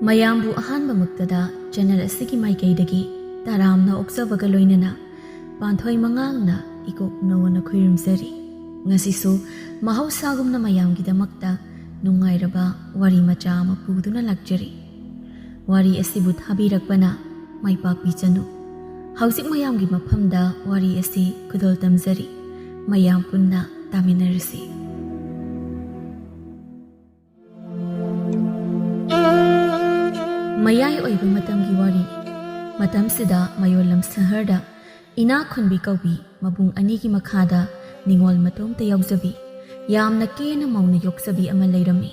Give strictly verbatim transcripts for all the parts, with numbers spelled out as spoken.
ꯃꯌꯥꯝꯕꯨ ꯑꯍꯥꯟꯕꯃꯛꯇꯗ ꯆꯦꯅꯦꯜ ꯑꯁꯤꯒꯤ ꯃꯥꯏꯀꯩꯗꯒꯤ ꯇꯔꯥꯝꯅ ꯑꯣꯛꯆꯕꯒ ꯂꯣꯏꯅꯅ ꯄꯥꯟꯊꯣꯏ ꯃꯉꯥꯡꯅ ꯏꯀꯣꯛ ꯅꯧꯅ ꯈꯨꯔꯨꯝꯖꯔꯤ꯫ ꯉꯁꯤꯁꯨ ꯃꯍꯧꯁꯥꯒꯨꯝꯅ ꯃꯌꯥꯝꯒꯤꯗꯃꯛꯇ ꯅꯨꯡꯉꯥꯏꯔꯕ ꯋꯥꯔꯤ ꯃꯆꯥ ꯑꯃ ꯄꯨꯗꯨꯅ ꯂꯥꯛꯆꯔꯤ꯫ ꯋꯥꯔꯤ ꯑꯁꯤꯕꯨ ꯊꯥꯕꯤꯔꯛꯄꯅ ꯃꯥꯏ ꯄꯥꯛꯄꯤꯆꯅꯨ꯫ ꯍꯧꯖꯤꯛ ꯃꯌꯥꯝꯒꯤ ꯃꯐꯝꯗ ꯋꯥꯔꯤ ꯑꯁꯤ ꯈꯨꯗꯣꯜ ꯇꯝꯖꯔꯤ꯫ ꯃꯌꯥꯝ ꯄꯨꯟꯅ ꯇꯥꯃꯤꯟꯅꯔꯁꯤ꯫ ꯃꯌꯥꯏ ꯑꯣꯏꯕ ꯃꯇꯝꯒꯤ ꯋꯥꯔꯤꯅꯤ꯫ ꯃꯇꯝꯁꯤꯗ ꯃꯌꯣꯜꯂꯝ ꯁꯍꯔꯗ ꯏꯅꯥꯛ ꯈꯨꯟꯕꯤ ꯀꯧꯕꯤ ꯃꯕꯨꯡ ꯑꯅꯤꯒꯤ ꯃꯈꯥꯗ ꯅꯤꯉꯣꯜ ꯃꯇꯣꯝꯇ ꯌꯥꯎꯖꯕꯤ, ꯌꯥꯝꯅ ꯀꯦꯅ ꯃꯧꯅ ꯌꯣꯛꯆꯕꯤ ꯑꯃ ꯂꯩꯔꯝꯃꯤ꯫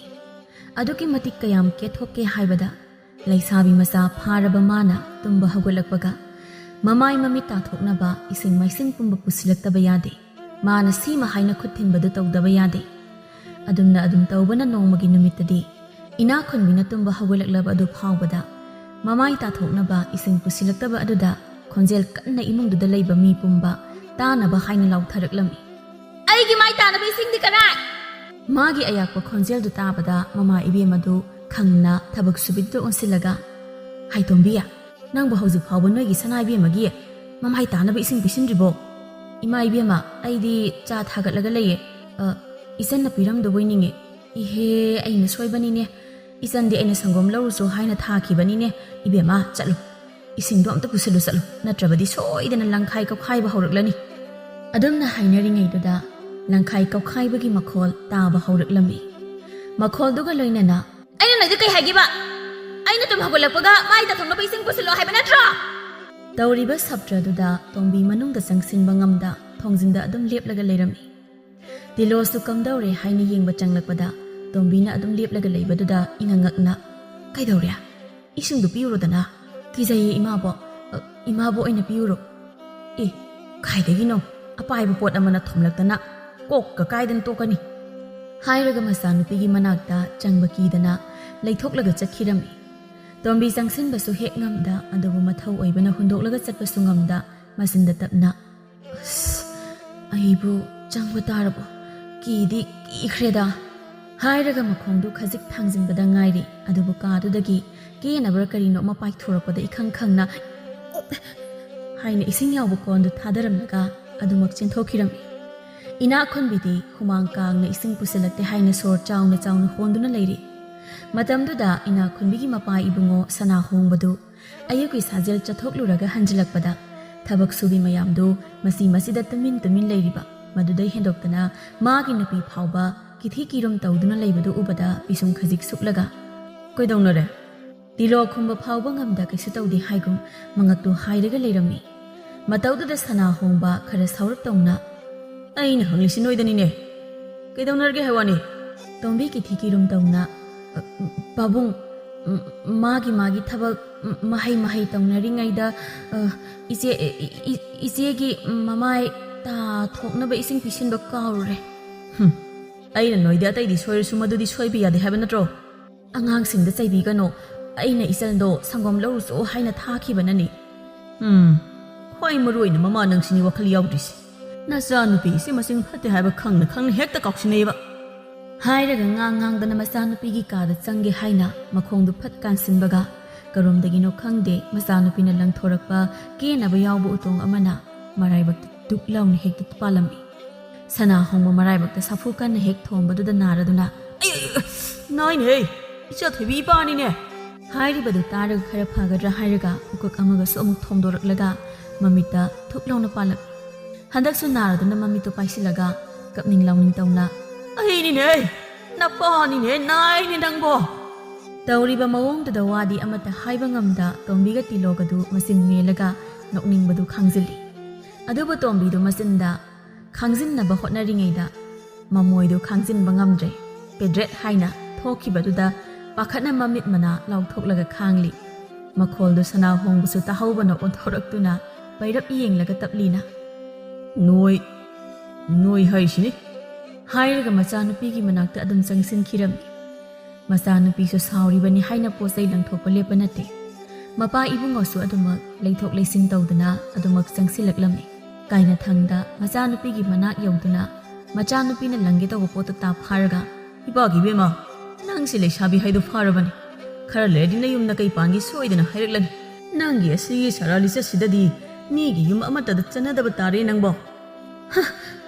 ꯑꯗꯨꯛꯀꯤ ꯃꯇꯤꯛ ꯀꯌꯥꯝ ꯀꯦꯊꯣꯛꯀꯦ ꯍꯥꯏꯕꯗ, ꯂꯩꯁꯥꯕꯤ ꯃꯆꯥ ꯐꯥꯔꯕ ꯃꯥꯅ ꯇꯨꯝꯕ ꯍꯧꯒꯠꯂꯛꯄꯒ ꯃꯃꯥꯏ ꯃꯃꯤꯠ ꯇꯥꯊꯣꯛꯅꯕ ꯏꯁꯤꯡ ꯃꯥꯏꯁꯤꯡ ꯄꯨꯝꯕ ꯄꯨꯁꯤꯜꯂꯛꯇꯕ ꯌꯥꯗꯦ꯫ ꯃꯥꯅ ꯁꯤꯃ ꯍꯥꯏꯅ ꯈꯨꯠ ꯊꯤꯟꯕꯗꯨ ꯇꯧꯗꯕ ꯌꯥꯗꯦ꯫ ꯑꯗꯨꯝꯅ ꯑꯗꯨꯝ ꯇꯧꯕꯅ ꯅꯣꯡꯃꯒꯤ ꯅꯨꯃꯤꯠꯇꯗꯤ ꯏꯅꯥꯛ ꯈꯨꯟꯕꯤꯅ ꯇꯨꯝꯕ ꯍꯧꯒꯠꯂꯛꯂꯕ ꯑꯗꯨ ꯐꯥꯎꯕꯗ ꯃꯃꯥꯏ ꯇꯥꯊꯣꯛꯅꯕ ꯏꯁꯤꯡ ꯄꯨꯁꯤꯜꯂꯛꯇꯕ ꯑꯗꯨꯗ ꯈꯣꯟꯖꯦꯜ ꯀꯟꯅ ꯏꯃꯨꯡꯗꯨꯗ ꯂꯩꯕ ꯃꯤ ꯄꯨꯝꯕ ꯇꯥꯅꯕ ꯍꯥꯏꯅ ꯂꯥꯎꯊꯔꯛꯂꯝꯃꯤ꯫ "ꯑꯩꯒꯤ ꯃꯥꯏ ꯇꯥꯅꯕ ꯏꯁꯤꯡꯗꯤ ꯀꯗꯥꯏ?" ꯃꯥꯒꯤ ꯑꯌꯥꯛꯄ ꯈꯣꯟꯖꯦꯜꯗꯨ ꯇꯥꯕꯗ ꯃꯃꯥ ꯏꯕꯦꯝ ꯑꯗꯨ ꯈꯪꯅ ꯊꯕꯛ ꯁꯨꯕꯤꯗꯨꯗ ꯑꯣꯟꯁꯤꯜꯂꯒ, "ꯍꯥꯏ ꯇꯣꯝꯕꯤ, ꯅꯪꯕꯨ ꯍꯧꯖꯤꯛ ꯐꯥꯎꯕ ꯅꯣꯏꯒꯤ ꯁꯅꯥ ꯏꯕꯦꯝꯃꯒꯤ ꯃꯃꯥꯏ ꯇꯥꯅꯕ ꯏꯁꯤꯡ ꯄꯤꯁꯤꯟꯗ꯭ꯔꯤꯕꯣ?" "ꯏꯃꯥ ꯏꯕꯦꯝꯃ, ꯑꯩꯗꯤ ꯆꯥ ꯊꯥꯒꯠꯂꯒ ꯂꯩꯌꯦ꯫ ꯑ, ꯏꯆꯟꯅ ꯄꯤꯔꯝꯗꯕꯣꯏ ꯅꯤꯡꯉꯦ꯫ ꯏꯍꯦ, ꯑꯩꯅ ꯁꯣꯏꯕꯅꯤꯅꯦ꯫ ꯏꯆꯟꯗꯤ ꯑꯩꯅ ꯁꯪꯒꯣꯝ ꯂꯧꯔꯨꯆꯣ ꯍꯥꯏꯅ ꯊꯥꯈꯤꯕꯅꯤꯅꯦ꯫ ꯏꯕꯦꯝꯃ, ꯆꯠꯂꯨ꯫ ꯏꯁꯤꯡꯗꯣ ꯑꯝꯇ ꯄꯨꯁꯤꯜꯂꯨ ꯆꯠꯂꯨ, ꯅꯠꯇ꯭ꯔꯕꯗꯤ ꯁꯣꯏꯗꯅ ꯂꯪꯈꯥꯏ ꯀꯧꯈꯥꯏꯕ ꯍꯧꯔꯛꯂꯅꯤ꯫" ꯑꯗꯨꯝꯅ ꯍꯥꯏꯅꯔꯤꯉꯩꯗꯨꯗ ꯂꯪꯈꯥꯏ ꯀꯧꯈꯥꯏꯕꯒꯤ ꯃꯈꯣꯜ ꯇꯥꯕ ꯍꯧꯔꯛꯂꯝꯃꯤ꯫ ꯃꯈꯣꯜꯗꯨꯒ ꯂꯣꯏꯅꯅ, "ꯑꯩꯅ ꯅꯣꯏꯗ ꯀꯩ ꯍꯥꯏꯒꯦꯕ? ꯑꯩꯅ ꯇꯨꯝ ꯍꯧꯒꯠꯂꯛꯄꯒ ꯃꯥꯏ ꯇꯥꯊꯣꯛꯅꯕ ꯏꯁꯤꯡ ꯄꯨꯁꯤꯜꯂꯣ ꯍꯥꯏꯕ ꯅꯠꯇ꯭ꯔꯣ?" ꯇꯧꯔꯤꯕ ꯁꯞꯇ꯭ꯔꯗꯨꯗ ꯇꯣꯝꯕꯤ ꯃꯅꯨꯡꯗ ꯆꯪꯁꯤꯟꯕ ꯉꯝꯗ ꯊꯣꯡꯖꯤꯟꯗ ꯑꯗꯨꯝ ꯂꯦꯞꯂꯒ ꯂꯩꯔꯝꯃꯤ꯫ ꯗꯤꯂꯣꯁꯇꯨ ꯀꯝꯗꯧꯔꯦ ꯍꯥꯏꯅ ꯌꯦꯡꯕ ꯆꯪꯂꯛꯄꯗ ꯇꯣꯝꯕꯤꯅ ꯑꯗꯨꯝ ꯂꯦꯞꯂꯒ ꯂꯩꯕꯗꯨꯗ ꯏꯉꯛ ꯉꯛꯅ, "ꯀꯩꯗꯧꯔꯦ? ꯏꯁꯤꯡꯗꯨ ꯄꯤꯌꯨꯔꯣꯗꯅ?" "ꯀꯤꯖꯩꯌꯦ ꯏꯃꯥꯕꯣꯛ꯫ ꯑ, ꯏꯃꯥꯕꯣꯛ ꯑꯣꯏꯅ ꯄꯤꯌꯨꯔꯣ?" "ꯑꯦ, ꯀꯥꯏꯗꯒꯤꯅꯣ? ꯑꯄꯥꯏꯕ ꯄꯣꯠ ꯑꯃꯅ ꯊꯣꯝꯂꯛꯇꯅ ꯀꯣꯛꯀ ꯀꯥꯏꯗꯅ ꯇꯣꯛꯀꯅꯤ!" ꯍꯥꯏꯔꯒ ꯃꯆꯥꯅꯨꯄꯤꯒꯤ ꯃꯅꯥꯛꯇ ꯆꯪꯕ ꯀꯤꯗꯅ ꯂꯩꯊꯣꯛꯂꯒ ꯆꯠꯈꯤꯔꯝꯃꯤ꯫ ꯇꯣꯝꯕꯤ ꯆꯪꯁꯤꯟꯕꯁꯨ ꯍꯦꯛ ꯉꯝꯗ, ꯑꯗꯨꯕꯨ ꯃꯊꯧ ꯑꯣꯏꯕꯅ ꯍꯨꯟꯗꯣꯛꯂꯒ ꯆꯠꯄꯁꯨ ꯉꯝꯗ ꯃꯆꯤꯟꯗ ꯇꯞꯅ, "ꯑꯁ, ꯑꯩꯕꯨ ꯆꯪꯕ ꯇꯥꯔꯕꯣ? ꯀꯤꯗꯤ ꯀꯤꯈ꯭ꯔꯦꯗ" ꯍꯥꯏꯔꯒ ꯃꯈꯣꯡꯗꯨ ꯈꯖꯤꯛ ꯊꯥꯡꯖꯤꯟꯕꯗ ꯉꯥꯏꯔꯤ, ꯑꯗꯨꯕꯨ ꯀꯥꯗꯨꯗꯒꯤ ꯀꯦꯅꯕ꯭ꯔꯥ ꯀꯔꯤꯅꯣ ꯑꯃ ꯄꯥꯏꯊꯣꯔꯛꯄꯗ ꯏꯈꯪ ꯈꯪꯅ "ꯑꯣꯞ!" ꯍꯥꯏꯅ ꯏꯁꯤꯡ ꯌꯥꯎꯕ ꯀꯣꯟꯗꯨ ꯊꯥꯗꯔꯝꯂꯒ ꯑꯗꯨꯃꯛ ꯆꯦꯟꯊꯣꯛꯈꯤꯔꯝꯃꯤ꯫ ꯏꯅꯥꯛ ꯈꯨꯟꯕꯤꯗꯤ ꯍꯨꯃꯥꯡ ꯀꯥꯡꯅ ꯏꯁꯤꯡ ꯄꯨꯁꯤꯜꯂꯛꯇꯦ ꯍꯥꯏꯅ ꯁꯣꯔ ꯆꯥꯎꯅ ꯆꯥꯎꯅ ꯍꯣꯟꯗꯨꯅ ꯂꯩꯔꯤ꯫ ꯃꯇꯝꯗꯨꯗ ꯏꯅꯥꯛ ꯈꯨꯟꯕꯤꯒꯤ ꯃꯄꯥ ꯏꯕꯨꯡꯉꯣ ꯁꯅꯥ ꯍꯣꯡꯕꯗꯨ ꯑꯌꯨꯛꯀꯤ ꯁꯥꯖꯦꯜ ꯆꯠꯊꯣꯛꯂꯨꯔꯒ ꯍꯟꯖꯤꯜꯂꯛꯄꯗ ꯊꯕꯛ ꯁꯨꯕꯤ ꯃꯌꯥꯝꯗꯨ ꯃꯁꯤ ꯃꯁꯤꯗ ꯇꯨꯃꯤꯟ ꯇꯨꯃꯤꯟ ꯂꯩꯔꯤꯕ, ꯃꯗꯨꯗꯩ ꯍꯦꯟꯗꯣꯛꯇꯅ ꯃꯥꯒꯤ ꯅꯨꯄꯤ ꯐꯥꯎꯕ ꯀꯤꯊꯤ ꯀꯤꯔꯨꯝ ꯇꯧꯗꯨꯅ ꯂꯩꯕꯗꯨ ꯎꯕꯗ ꯄꯤꯁꯨꯝ ꯈꯖꯤꯛ ꯁꯨꯛꯂꯒ "ꯀꯩꯗꯧꯅꯔꯦ?" ꯇꯤꯂꯣ ꯈꯨꯝꯕ ꯐꯥꯎꯕ ꯉꯝꯗ ꯀꯩꯁꯨ ꯇꯧꯗꯦ ꯍꯥꯏꯒꯨꯝ ꯃꯉꯛꯇꯨ ꯍꯥꯏꯔꯒ ꯂꯩꯔꯝꯃꯤ꯫ ꯃꯇꯧꯗꯨꯗ ꯁꯅꯥ ꯍꯣꯡꯕ ꯈꯔ ꯁꯥꯎꯔꯞ ꯇꯧꯅ "ꯑꯩꯅ ꯍꯪꯂꯤꯁꯤ ꯅꯣꯏꯗꯅꯤꯅꯦ꯫ ꯀꯩꯗꯧꯅꯔꯒꯦ ꯍꯥꯏ ꯋꯥꯅꯤ?" ꯇꯣꯝꯕꯤ ꯀꯤꯊꯤ ꯀꯤꯔꯨꯝ ꯇꯧꯅ, "ꯑ, ꯄꯥꯕꯨꯡ, ꯎꯝ, ꯃꯥꯒꯤ ꯃꯥꯒꯤ ꯊꯕꯛ, ꯎꯝ, ꯃꯍꯩ ꯃꯍꯩ ꯇꯧꯅꯔꯤꯉꯩꯗ, ꯑ, ꯏꯆꯦ, ꯏ-, ꯏ-, ꯏꯆꯦꯒꯤ ꯃꯃꯥꯏ ꯇꯥ ꯊꯣꯛꯅꯕ ꯏꯁꯤꯡ ꯄꯤꯁꯤꯟꯕ ꯀꯥꯎꯔꯨꯔꯦ꯫" "ꯍꯨꯝ, ꯑꯩꯅ ꯅꯣꯏꯗ ꯑꯇꯩꯗꯤ ꯁꯣꯏꯔꯁꯨ ꯃꯗꯨꯗꯤ ꯁꯣꯏꯕ ꯌꯥꯗꯦ ꯍꯥꯏꯕ ꯅꯠꯇ꯭ꯔꯣ?" "ꯑꯉꯥꯡꯁꯤꯡꯗ ꯆꯩꯕꯤꯒꯅꯨ, ꯑꯩꯅ ꯏꯆꯜꯗꯣ ꯁꯪꯒꯣꯝ ꯂꯧꯔꯨꯆꯣ ꯍꯥꯏꯅ ꯊꯥꯈꯤꯕꯅꯅꯤ꯫" "ꯎꯝ, ꯈ꯭ꯋꯥꯏ ꯃꯔꯨ ꯑꯣꯏꯅ ꯃꯃꯥ ꯅꯪꯁꯤꯅꯤ ꯋꯥꯈꯜ ꯌꯥꯎꯗ꯭ꯔꯤꯁꯤ꯫ ꯅꯆꯥꯅꯨꯄꯤꯁꯤ ꯃꯆꯤꯟ ꯐꯠꯇꯦ ꯍꯥꯏꯕ ꯈꯪꯅ ꯈꯪꯅ ꯍꯦꯛꯇ ꯀꯥꯎꯁꯤꯟꯅꯩꯕ꯫" ꯍꯥꯏꯔꯒ ꯉꯥꯡ ꯉꯥꯡꯗꯅ ꯃꯆꯥꯅꯨꯄꯤꯒꯤ ꯀꯥꯗ ꯆꯪꯒꯦ ꯍꯥꯏꯅ ꯃꯈꯣꯡꯗꯨ ꯐꯠ ꯀꯥꯟꯁꯤꯟꯕꯒ, ꯀꯔꯣꯝꯗꯒꯤꯅꯣ ꯈꯪꯗꯦ, ꯃꯆꯥꯅꯨꯄꯤꯅ ꯂꯪꯊꯣꯔꯛꯄ ꯀꯦꯅꯕ ꯌꯥꯎꯕ ꯎꯇꯣꯡ ꯑꯃꯅ ꯃꯔꯥꯏꯕꯛꯇ ꯗꯨꯛ ꯂꯥꯎꯅ ꯍꯦꯛꯇ ꯄꯥꯜꯂꯝꯃꯤ꯫ ꯁꯅꯥ ꯍꯣꯡꯕ ꯃꯔꯥꯏꯕꯛꯇ ꯁꯥꯐꯨ ꯀꯟꯅ ꯍꯦꯛ ꯊꯣꯝꯕꯗꯨꯗ ꯅꯥꯔꯗꯨꯅ, "ꯑꯩ, ꯑꯩ, ꯑꯩ, ꯅꯥꯏꯅꯦꯍꯦ, ꯏꯆꯥ ꯊꯣꯏꯕꯤ ꯏꯄꯥꯅꯤꯅꯦ!" ꯍꯥꯏꯔꯤꯕꯗꯨ ꯇꯥꯔꯒ ꯈꯔ ꯐꯒꯗ꯭ꯔꯥ ꯍꯥꯏꯔꯒ ꯎꯀꯛ ꯑꯃꯒꯁꯨ ꯑꯃꯨꯛ ꯊꯣꯝꯗꯣꯔꯛꯂꯒ ꯃꯃꯤꯠꯇ ꯊꯨꯞ ꯂꯥꯎꯅ ꯄꯥꯜꯂꯝꯃꯤ꯫ ꯍꯟꯗꯛꯁꯨ ꯅꯥꯔꯗꯨꯅ ꯃꯃꯤꯠꯇꯨ ꯄꯥꯏꯁꯤꯜꯂꯒ ꯀꯞꯅꯤꯡ ꯂꯥꯎꯅꯤꯡ ꯇꯧꯅ, "ꯑꯩꯅꯤꯅꯦ, ꯅꯄꯥꯅꯤꯅꯦ, ꯅꯥꯏꯅꯦ ꯅꯪꯕꯣ!" ꯇꯧꯔꯤꯕ ꯃꯑꯣꯡꯗꯨꯗ ꯋꯥꯗꯤ ꯑꯃꯠꯇ ꯍꯥꯏꯕ ꯉꯝꯗ ꯇꯣꯝꯕꯤꯒ ꯇꯤꯂꯣꯒꯗꯨ ꯃꯆꯤꯟ ꯃꯦꯜꯂꯒ ꯅꯣꯛꯅꯤꯡꯕꯗꯨ ꯈꯥꯡꯖꯤꯜꯂꯤ꯫ ꯑꯗꯨꯕꯨ ꯇꯣꯝꯕꯤꯗꯨ ꯃꯆꯤꯟꯗ ꯈꯥꯡꯖꯤꯟꯅꯕ ꯍꯣꯠꯅꯔꯤꯉꯩꯗ ꯃꯃꯣꯏꯗꯨ ꯈꯥꯡꯖꯤꯟꯕ ꯉꯝꯗ꯭ꯔꯦ꯫ ꯄꯦꯗ꯭ꯔꯦꯠ ꯍꯥꯏꯅ ꯊꯣꯛꯈꯤꯕꯗꯨꯗ ꯄꯥꯈꯠꯅ ꯃꯃꯤꯠ ꯃꯅꯥ ꯂꯥꯎꯊꯣꯛꯂꯒ ꯈꯥꯡꯂꯤ꯫ ꯃꯈꯣꯜꯗꯨ ꯁꯅꯥ ꯍꯣꯡꯕꯁꯨ ꯇꯥꯍꯧꯕꯅ ꯑꯣꯟꯊꯣꯔꯛꯇꯨꯅ ꯄꯩꯔꯞ ꯌꯦꯡꯂꯒ ꯇꯞꯂꯤꯅ, "ꯅꯣꯏ, ꯅꯣꯏ ꯍꯥꯏꯁꯤꯅꯤ?" ꯍꯥꯏꯔꯒ ꯃꯆꯥꯅꯨꯄꯤꯒꯤ ꯃꯅꯥꯛꯇ ꯑꯗꯨꯝ ꯆꯪꯁꯤꯟꯈꯤꯔꯝꯃꯤ꯫ ꯃꯆꯥꯅꯨꯄꯤꯁꯨ ꯁꯥꯎꯔꯤꯕꯅꯤ ꯍꯥꯏꯅ ꯄꯣꯠ ꯆꯩ ꯂꯪꯊꯣꯛꯄ ꯂꯦꯞꯄ ꯅꯠꯇꯦ꯫ ꯃꯄꯥ ꯏꯕꯨꯡꯉꯣꯁꯨ ꯑꯗꯨꯃꯛ ꯂꯩꯊꯣꯛ ꯂꯩꯁꯤꯟ ꯇꯧꯗꯨꯅ ꯑꯗꯨꯃꯛ ꯆꯪꯁꯤꯜꯂꯛꯂꯝꯃꯤ꯫ ꯀꯥꯏꯅꯊꯪꯗ ꯃꯆꯥꯅꯨꯄꯤꯒꯤ ꯃꯅꯥꯛ ꯌꯧꯗꯨꯅ ꯃꯆꯥꯅꯨꯄꯤꯅ ꯂꯪꯒꯦ ꯇꯧꯕ ꯄꯣꯠꯇꯨ ꯇꯥ ꯐꯥꯔꯒ, ꯏꯄꯥꯒꯤ ꯏꯕꯦꯝꯃ, ꯅꯪꯁꯤ ꯂꯩꯁꯥꯕꯤ ꯍꯥꯏꯗꯣ ꯐꯥꯔꯕꯅꯤ꯫ ꯈꯔ ꯂꯩꯔꯗꯤ ꯅꯌꯨꯝ ꯅꯀꯩ ꯄꯥꯟꯒꯤ ꯁꯣꯏꯗꯅ ꯍꯥꯏꯔꯛꯂꯅꯤ꯫ ꯅꯪꯒꯤ ꯑꯁꯤꯒꯤ ꯁꯔꯥ ꯂꯤꯆꯠꯁꯤꯗꯗꯤ ꯃꯤꯒꯤ ꯌꯨꯝ ꯑꯃꯠꯇꯗ ꯆꯠꯅꯗꯕ ꯇꯥꯔꯦ ꯅꯪꯕꯣ꯫ ꯍ,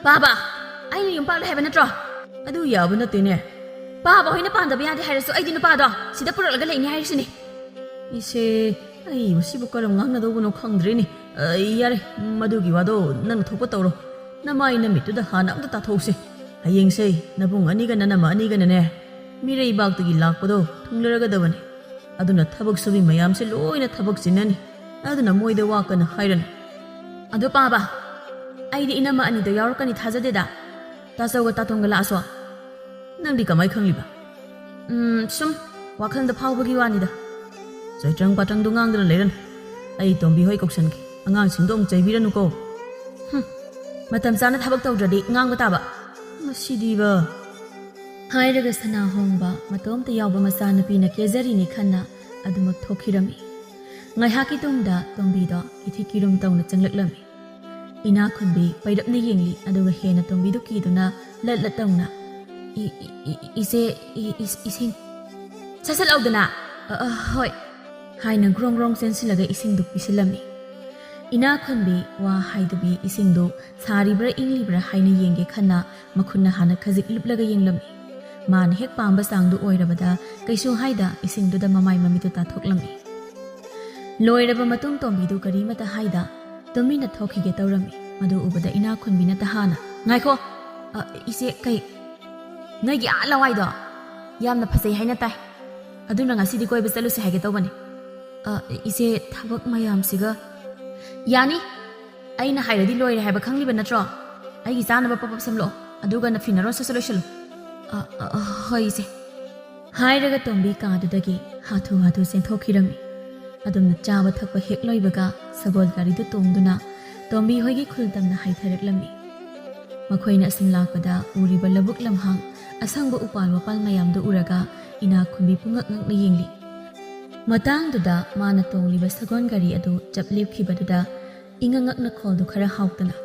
ꯄꯥꯕ, ꯑꯩꯅ ꯌꯨꯝ ꯄꯥꯜꯂꯦ ꯍꯥꯏꯕ ꯅꯠꯇ꯭ꯔꯣ? ꯑꯗꯨ ꯌꯥꯕ ꯅꯠꯇꯦꯅꯦ꯫ ꯄꯥꯕ ꯍꯣꯏꯅ ꯄꯥꯟꯗꯕ ꯌꯥꯗꯦ ꯍꯥꯏꯔꯁꯨ ꯑꯩꯗꯤ ꯅꯨꯄꯥꯗꯣ ꯁꯤꯗ ꯄꯨꯔꯛꯂꯒ ꯂꯩꯅꯤ ꯍꯥꯏꯔꯤꯁꯤꯅꯤ꯫ ꯏꯆꯦ, ꯑꯩ ꯃꯁꯤꯕꯨ ꯀꯔꯝ ꯉꯥꯡꯅꯗꯧꯕꯅꯣ ꯈꯪꯗ꯭ꯔꯦꯅꯦ꯫ ꯑ, ꯌꯥꯔꯦ, ꯃꯗꯨꯒꯤ ꯋꯥꯗꯣ ꯅꯪꯅ ꯊꯣꯛꯄ ꯇꯧꯔꯣ꯫ ꯅꯃꯥꯏ ꯅꯃꯤꯠꯇꯨꯗ ꯍꯥꯟꯅ ꯑꯝꯇ ꯇꯥꯊꯣꯛꯁꯦ꯫ ꯍꯌꯦꯡꯁꯦ ꯅꯕꯨꯡ ꯑꯅꯤꯒ ꯅꯅꯝꯃ ꯑꯅꯤꯒꯅꯅꯦ, ꯃꯤꯔꯩꯕꯥꯛꯇꯒꯤ ꯂꯥꯛꯄꯗꯣ ꯊꯨꯡꯂꯔꯒꯗꯕꯅꯤ꯫ ꯑꯗꯨꯅ ꯊꯕꯛ ꯁꯨꯕꯤ ꯃꯌꯥꯝꯁꯦ ꯂꯣꯏꯅ ꯊꯕꯛ ꯆꯤꯟꯅꯅꯤ꯫ ꯑꯗꯨꯅ ꯃꯣꯏꯗ ꯋꯥ ꯀꯟꯅ ꯍꯥꯏꯔꯅꯨ꯫ ꯑꯗꯣ ꯄꯥꯕ, ꯑꯩꯗꯤ ꯏꯅꯝꯃ ꯑꯅꯤꯗꯣ ꯌꯥꯎꯔꯛꯀꯅꯤ ꯊꯥꯖꯗꯦꯗ꯫ ꯇꯥꯆꯧꯒ ꯇꯥꯇꯣꯟꯒ ꯂꯥꯛꯑꯁꯨ꯫ ꯅꯪꯗꯤ ꯀꯃꯥꯏ ꯈꯪꯂꯤꯕ? ꯎꯝ, ꯁꯨꯝ ꯋꯥꯈꯜꯗ ꯐꯥꯎꯕꯒꯤ ꯋꯥꯅꯤꯗ꯫ ꯆꯣꯏꯇ꯭ꯔꯪ ꯄꯥꯇ꯭ꯔꯪꯗꯣ ꯉꯥꯡꯗꯅ ꯂꯩꯔꯅꯨ꯫ ꯑꯩ ꯇꯣꯝꯕꯤ ꯍꯣꯏ ꯀꯧꯁꯟꯒꯦ꯫ ꯑꯉꯥꯡꯁꯤꯡꯗꯣ ꯑꯃꯨꯛ ꯆꯩꯕꯤꯔꯅꯨꯀꯣ꯫ ꯍꯨꯝ, ꯃꯇꯝ ꯆꯥꯅ ꯊꯕꯛ ꯇꯧꯗ꯭ꯔꯗꯤ ꯉꯥꯡꯕ ꯇꯥꯕ꯫ ꯃꯁꯤꯗꯤꯕ꯫ ꯍꯥꯏꯔꯒ ꯁꯅꯥ ꯍꯣꯡꯕ ꯃꯇꯣꯝꯇ ꯌꯥꯎꯕ ꯃꯆꯥꯅꯨꯄꯤꯅ ꯀꯦꯖꯔꯤꯅꯤ ꯈꯟꯅ ꯑꯗꯨꯃꯛ ꯊꯣꯛꯈꯤꯔꯝꯃꯤ꯫ ꯉꯥꯏꯍꯥꯛꯀꯤ ꯇꯨꯡꯗ ꯇꯣꯝꯕꯤꯗꯣ ꯀꯤꯊꯤ ꯀꯤꯔꯨꯝ ꯇꯧꯅ ꯆꯪꯂꯛꯂꯝꯃꯤ꯫ ꯏꯅꯥ ꯈꯨꯟꯕꯤ ꯄꯩꯔꯞꯅ ꯌꯦꯡꯂꯤ, ꯑꯗꯨꯒ ꯍꯦꯟꯅ ꯇꯣꯝꯕꯤꯗꯨ ꯀꯤꯗꯨꯅ ꯂꯠ ꯂꯠ ꯇꯧꯅ, "ꯏ-, ꯏ-, ꯏ-, ꯏꯆꯦ, ꯏ-, ꯏ-, ꯏꯁꯤꯡ ꯁꯠ ꯁꯠ ꯂꯥꯎꯗꯅ!" "ꯑ, ꯑ, ꯍꯣꯏ," ꯍꯥꯏꯅ ꯒ꯭ꯔꯣꯡ ꯒ꯭ꯔꯣꯡ ꯆꯦꯟꯁꯤꯜꯂꯒ ꯏꯁꯤꯡꯗꯨ ꯄꯤꯁꯤꯜꯂꯝꯃꯤ꯫ ꯏꯅꯥ ꯈꯨꯟꯕꯤ ꯋꯥ ꯍꯥꯏꯗꯕꯤ ꯏꯁꯤꯡꯗꯨ ꯁꯥꯔꯤꯕ꯭ꯔꯥ ꯏꯪꯂꯤꯕ꯭ꯔꯥ ꯍꯥꯏꯅ ꯌꯦꯡꯒꯦ ꯈꯟꯅ ꯃꯈꯨꯠꯅ ꯍꯥꯟꯅ ꯈꯖꯤꯛ ꯂꯨꯞꯂꯒ ꯌꯦꯡꯂꯝꯃꯤ꯫ ꯃꯥꯅ ꯍꯦꯛ ꯄꯥꯝꯕ ꯆꯥꯡꯗꯨ ꯑꯣꯏꯔꯕꯗ ꯀꯩꯁꯨ ꯍꯥꯏꯗ ꯏꯁꯤꯡꯗꯨꯗ ꯃꯃꯥꯏ ꯃꯃꯤꯠꯇꯨ ꯇꯥꯊꯣꯛꯂꯝꯃꯤ꯫ ꯂꯣꯏꯔꯕ ꯃꯇꯨꯡ ꯇꯣꯝꯕꯤꯗꯨ ꯀꯔꯤꯃꯇ ꯍꯥꯏꯗ ꯇꯨꯃꯤꯟꯅ ꯊꯣꯛꯈꯤꯒꯦ ꯇꯧꯔꯝꯃꯤ꯫ ꯃꯗꯨ ꯎꯕꯗ ꯏꯅꯥ ꯈꯨꯟꯕꯤꯅ ꯇꯍꯥꯅ, "ꯉꯥꯏꯈꯣ, ꯑ, ꯏꯆꯦ, ꯀꯩ? ꯅꯣꯏꯒꯤ ꯑꯥ ꯂꯋꯥꯏꯗꯣ ꯌꯥꯝꯅ ꯐꯖꯩ ꯍꯥꯏꯅ ꯇꯥꯏ꯫ ꯑꯗꯨꯅ ꯉꯁꯤꯗꯤ ꯀꯣꯏꯕ ꯆꯠꯂꯨꯁꯦ ꯍꯥꯏꯒꯦ ꯇꯧꯕꯅꯤ꯫" "ꯑ, ꯏꯆꯦ, ꯊꯕꯛ ꯃꯌꯥꯝꯁꯤꯒ꯫" "ꯌꯥꯅꯤ, ꯑꯩꯅ ꯍꯥꯏꯔꯗꯤ ꯂꯣꯏꯔꯦ ꯍꯥꯏꯕ ꯈꯪꯂꯤꯕ ꯅꯠꯇ꯭ꯔꯣ? ꯑꯩꯒꯤ ꯆꯥꯅꯕ ꯄꯞ ꯄꯞ ꯁꯦꯝꯂꯛꯑꯣ, ꯑꯗꯨꯒ ꯅꯐꯤ ꯅꯔꯣꯟ ꯁꯠ ꯁꯠ ꯂꯣꯏꯁꯜꯂꯨ꯫" "ꯑ, ꯑ, ꯑ, ꯍꯣꯏ, ꯏꯆꯦ꯫" ꯍꯥꯏꯔꯒ ꯇꯣꯝꯕꯤ ꯀꯥꯗꯨꯗꯒꯤ ꯍꯥꯊꯨ ꯍꯥꯊꯨ ꯆꯦꯟꯊꯣꯛꯈꯤꯔꯝꯃꯤ꯫ ꯑꯗꯨꯝꯅ ꯆꯥꯕ ꯊꯛꯄ ꯍꯦꯛ ꯂꯣꯏꯕꯒ ꯁꯒꯣꯜ ꯒꯥꯔꯤꯗꯨ ꯇꯣꯡꯗꯨꯅ ꯇꯣꯝꯕꯤ ꯍꯣꯏꯒꯤ ꯈꯨꯜ ꯇꯝꯅ ꯍꯥꯏꯊꯔꯛꯂꯝꯃꯤ꯫ ꯃꯈꯣꯏꯅ ꯑꯁꯨꯝ ꯂꯥꯛꯄꯗ ꯎꯔꯤꯕ ꯂꯧꯕꯨꯛ ꯂꯝꯍꯥꯡ, ꯑꯁꯪꯕ ꯎꯄꯥꯜ ꯋꯥꯄꯥꯜ ꯃꯌꯥꯝꯗꯨ ꯎꯔꯒ ꯏꯅꯥ ꯈꯨꯟꯕꯤ ꯄꯨꯡꯉꯛ ꯉꯛꯅ ꯌꯦꯡꯂꯤ꯫ ꯃꯇꯥꯡꯗꯨꯗ ꯃꯥꯅ ꯇꯣꯡꯂꯤꯕ ꯁꯒꯣꯜ ꯒꯥꯔꯤ ꯑꯗꯨ ꯆꯞ ꯂꯦꯞꯈꯤꯕꯗꯨꯗ ꯏꯉꯛ ꯉꯛꯅ ꯈꯣꯜꯗꯨ ꯈꯔ ꯍꯥꯎꯇꯅ,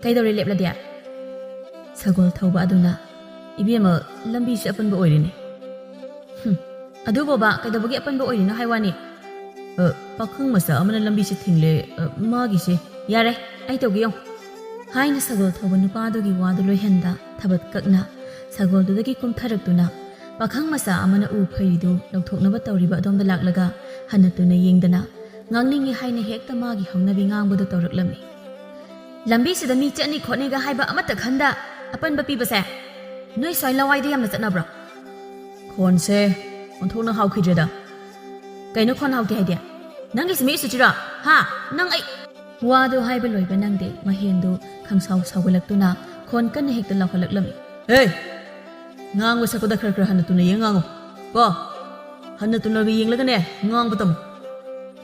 "ꯀꯩꯗꯧꯔꯦ ꯂꯦꯞꯂꯗꯤ?" ꯁꯒꯣꯜ ꯊꯧꯕ ꯑꯗꯨꯅ, "ꯏꯕꯦꯝꯃ, ꯂꯝꯕꯤꯁꯦ ꯑꯄꯟꯕ ꯑꯣꯏꯔꯤꯅꯦ꯫" "ꯍꯨꯝ, ꯑꯗꯨꯕꯣꯕ, ꯀꯩꯗꯧꯕꯒꯤ ꯑꯄꯟꯕ ꯑꯣꯏꯔꯤꯅꯣ ꯍꯥꯏ ꯋꯥꯅꯤ?" "ꯑ, ꯄꯥꯈꯪ ꯃꯆꯥ ꯑꯃꯅ ꯂꯝꯕꯤꯁꯦ ꯊꯤꯡꯂꯦ, ꯑ, ꯃꯥꯒꯤꯁꯦ꯫" "ꯌꯥꯔꯦ, ꯑꯩ ꯇꯧꯒꯦ ꯌꯦꯡꯉꯨ꯫" ꯍꯥꯏꯅ ꯁꯒꯣꯜ ꯊꯧꯕ ꯅꯨꯄꯥꯗꯨꯒꯤ ꯋꯥꯗꯨ ꯂꯣꯏꯍꯟꯗ ꯊꯕꯛ ꯀꯛꯅ ꯁꯒꯣꯜꯗꯨꯗꯒꯤ ꯀꯨꯝꯊꯔꯛꯇꯨꯅ ꯄꯥꯈꯪ ꯃꯆꯥ ꯑꯃꯅ ꯎ ꯐꯩꯔꯤꯗꯨ ꯂꯧꯊꯣꯛꯅꯕ ꯇꯧꯔꯤꯕ ꯑꯗꯣꯝꯗ ꯂꯥꯛꯂꯒ ꯍꯟꯅ ꯇꯨꯅ ꯌꯦꯡꯗꯅ ꯉꯥꯡꯅꯤꯡꯏ ꯍꯥꯏꯅ ꯍꯦꯛꯇ ꯃꯥꯒꯤ ꯍꯧꯅꯕꯤ ꯉꯥꯡꯕꯗꯨ ꯇꯧꯔꯛꯂꯝꯃꯤ꯫ "ꯂꯝꯕꯤꯁꯤꯗ ꯃꯤ ꯆꯠꯅꯤ ꯈꯣꯠꯅꯤꯒ ꯍꯥꯏꯕ ꯑꯃꯠꯇ ꯈꯟꯗ ꯑꯄꯟꯕ ꯄꯤꯕꯁꯦ ꯅꯣꯏ ꯁ꯭ꯋꯥꯏ ꯂꯋꯥꯏꯗ ꯌꯥꯝꯅ ꯆꯠꯅꯕ꯭ꯔꯣ?" ꯈꯣꯟꯁꯦ ꯑꯣꯟꯊꯣꯛꯅ ꯍꯥꯎꯈꯤꯗ꯭ꯔꯦꯗ꯫ "ꯀꯩꯅꯣ ꯈꯣꯟ ꯍꯥꯎꯇꯦ ꯍꯥꯏꯗꯤ? ꯅꯪꯒꯤ ꯁꯤꯃꯤ ꯁꯨꯆꯤꯔꯣ? ꯍꯥ? ꯅꯪ ꯑꯩ..." ꯋꯥꯗꯨ ꯍꯥꯏꯕ ꯂꯣꯏꯕ ꯅꯪꯗꯦ, ꯃꯍꯦꯟꯗꯨ ꯈꯪꯁꯥꯎ ꯁꯥꯎꯒꯠꯂꯛꯇꯨꯅ ꯈꯣꯟ ꯀꯟꯅ ꯍꯦꯛꯇ ꯂꯥꯎꯈꯠꯂꯛꯂꯝꯃꯤ꯫ "ꯍꯦ! ꯉꯥꯡꯕ ꯁꯛꯄꯗ ꯈꯔ ꯈꯔ ꯍꯟꯅ ꯇꯨꯅ ꯌꯦꯡ ꯉꯥꯡꯉꯨ꯫ ꯀꯣ? ꯍꯟꯅ ꯇꯨꯅꯒ ꯌꯦꯡꯂꯒꯅꯦ ꯉꯥꯡꯕ ꯇꯝꯃꯨ꯫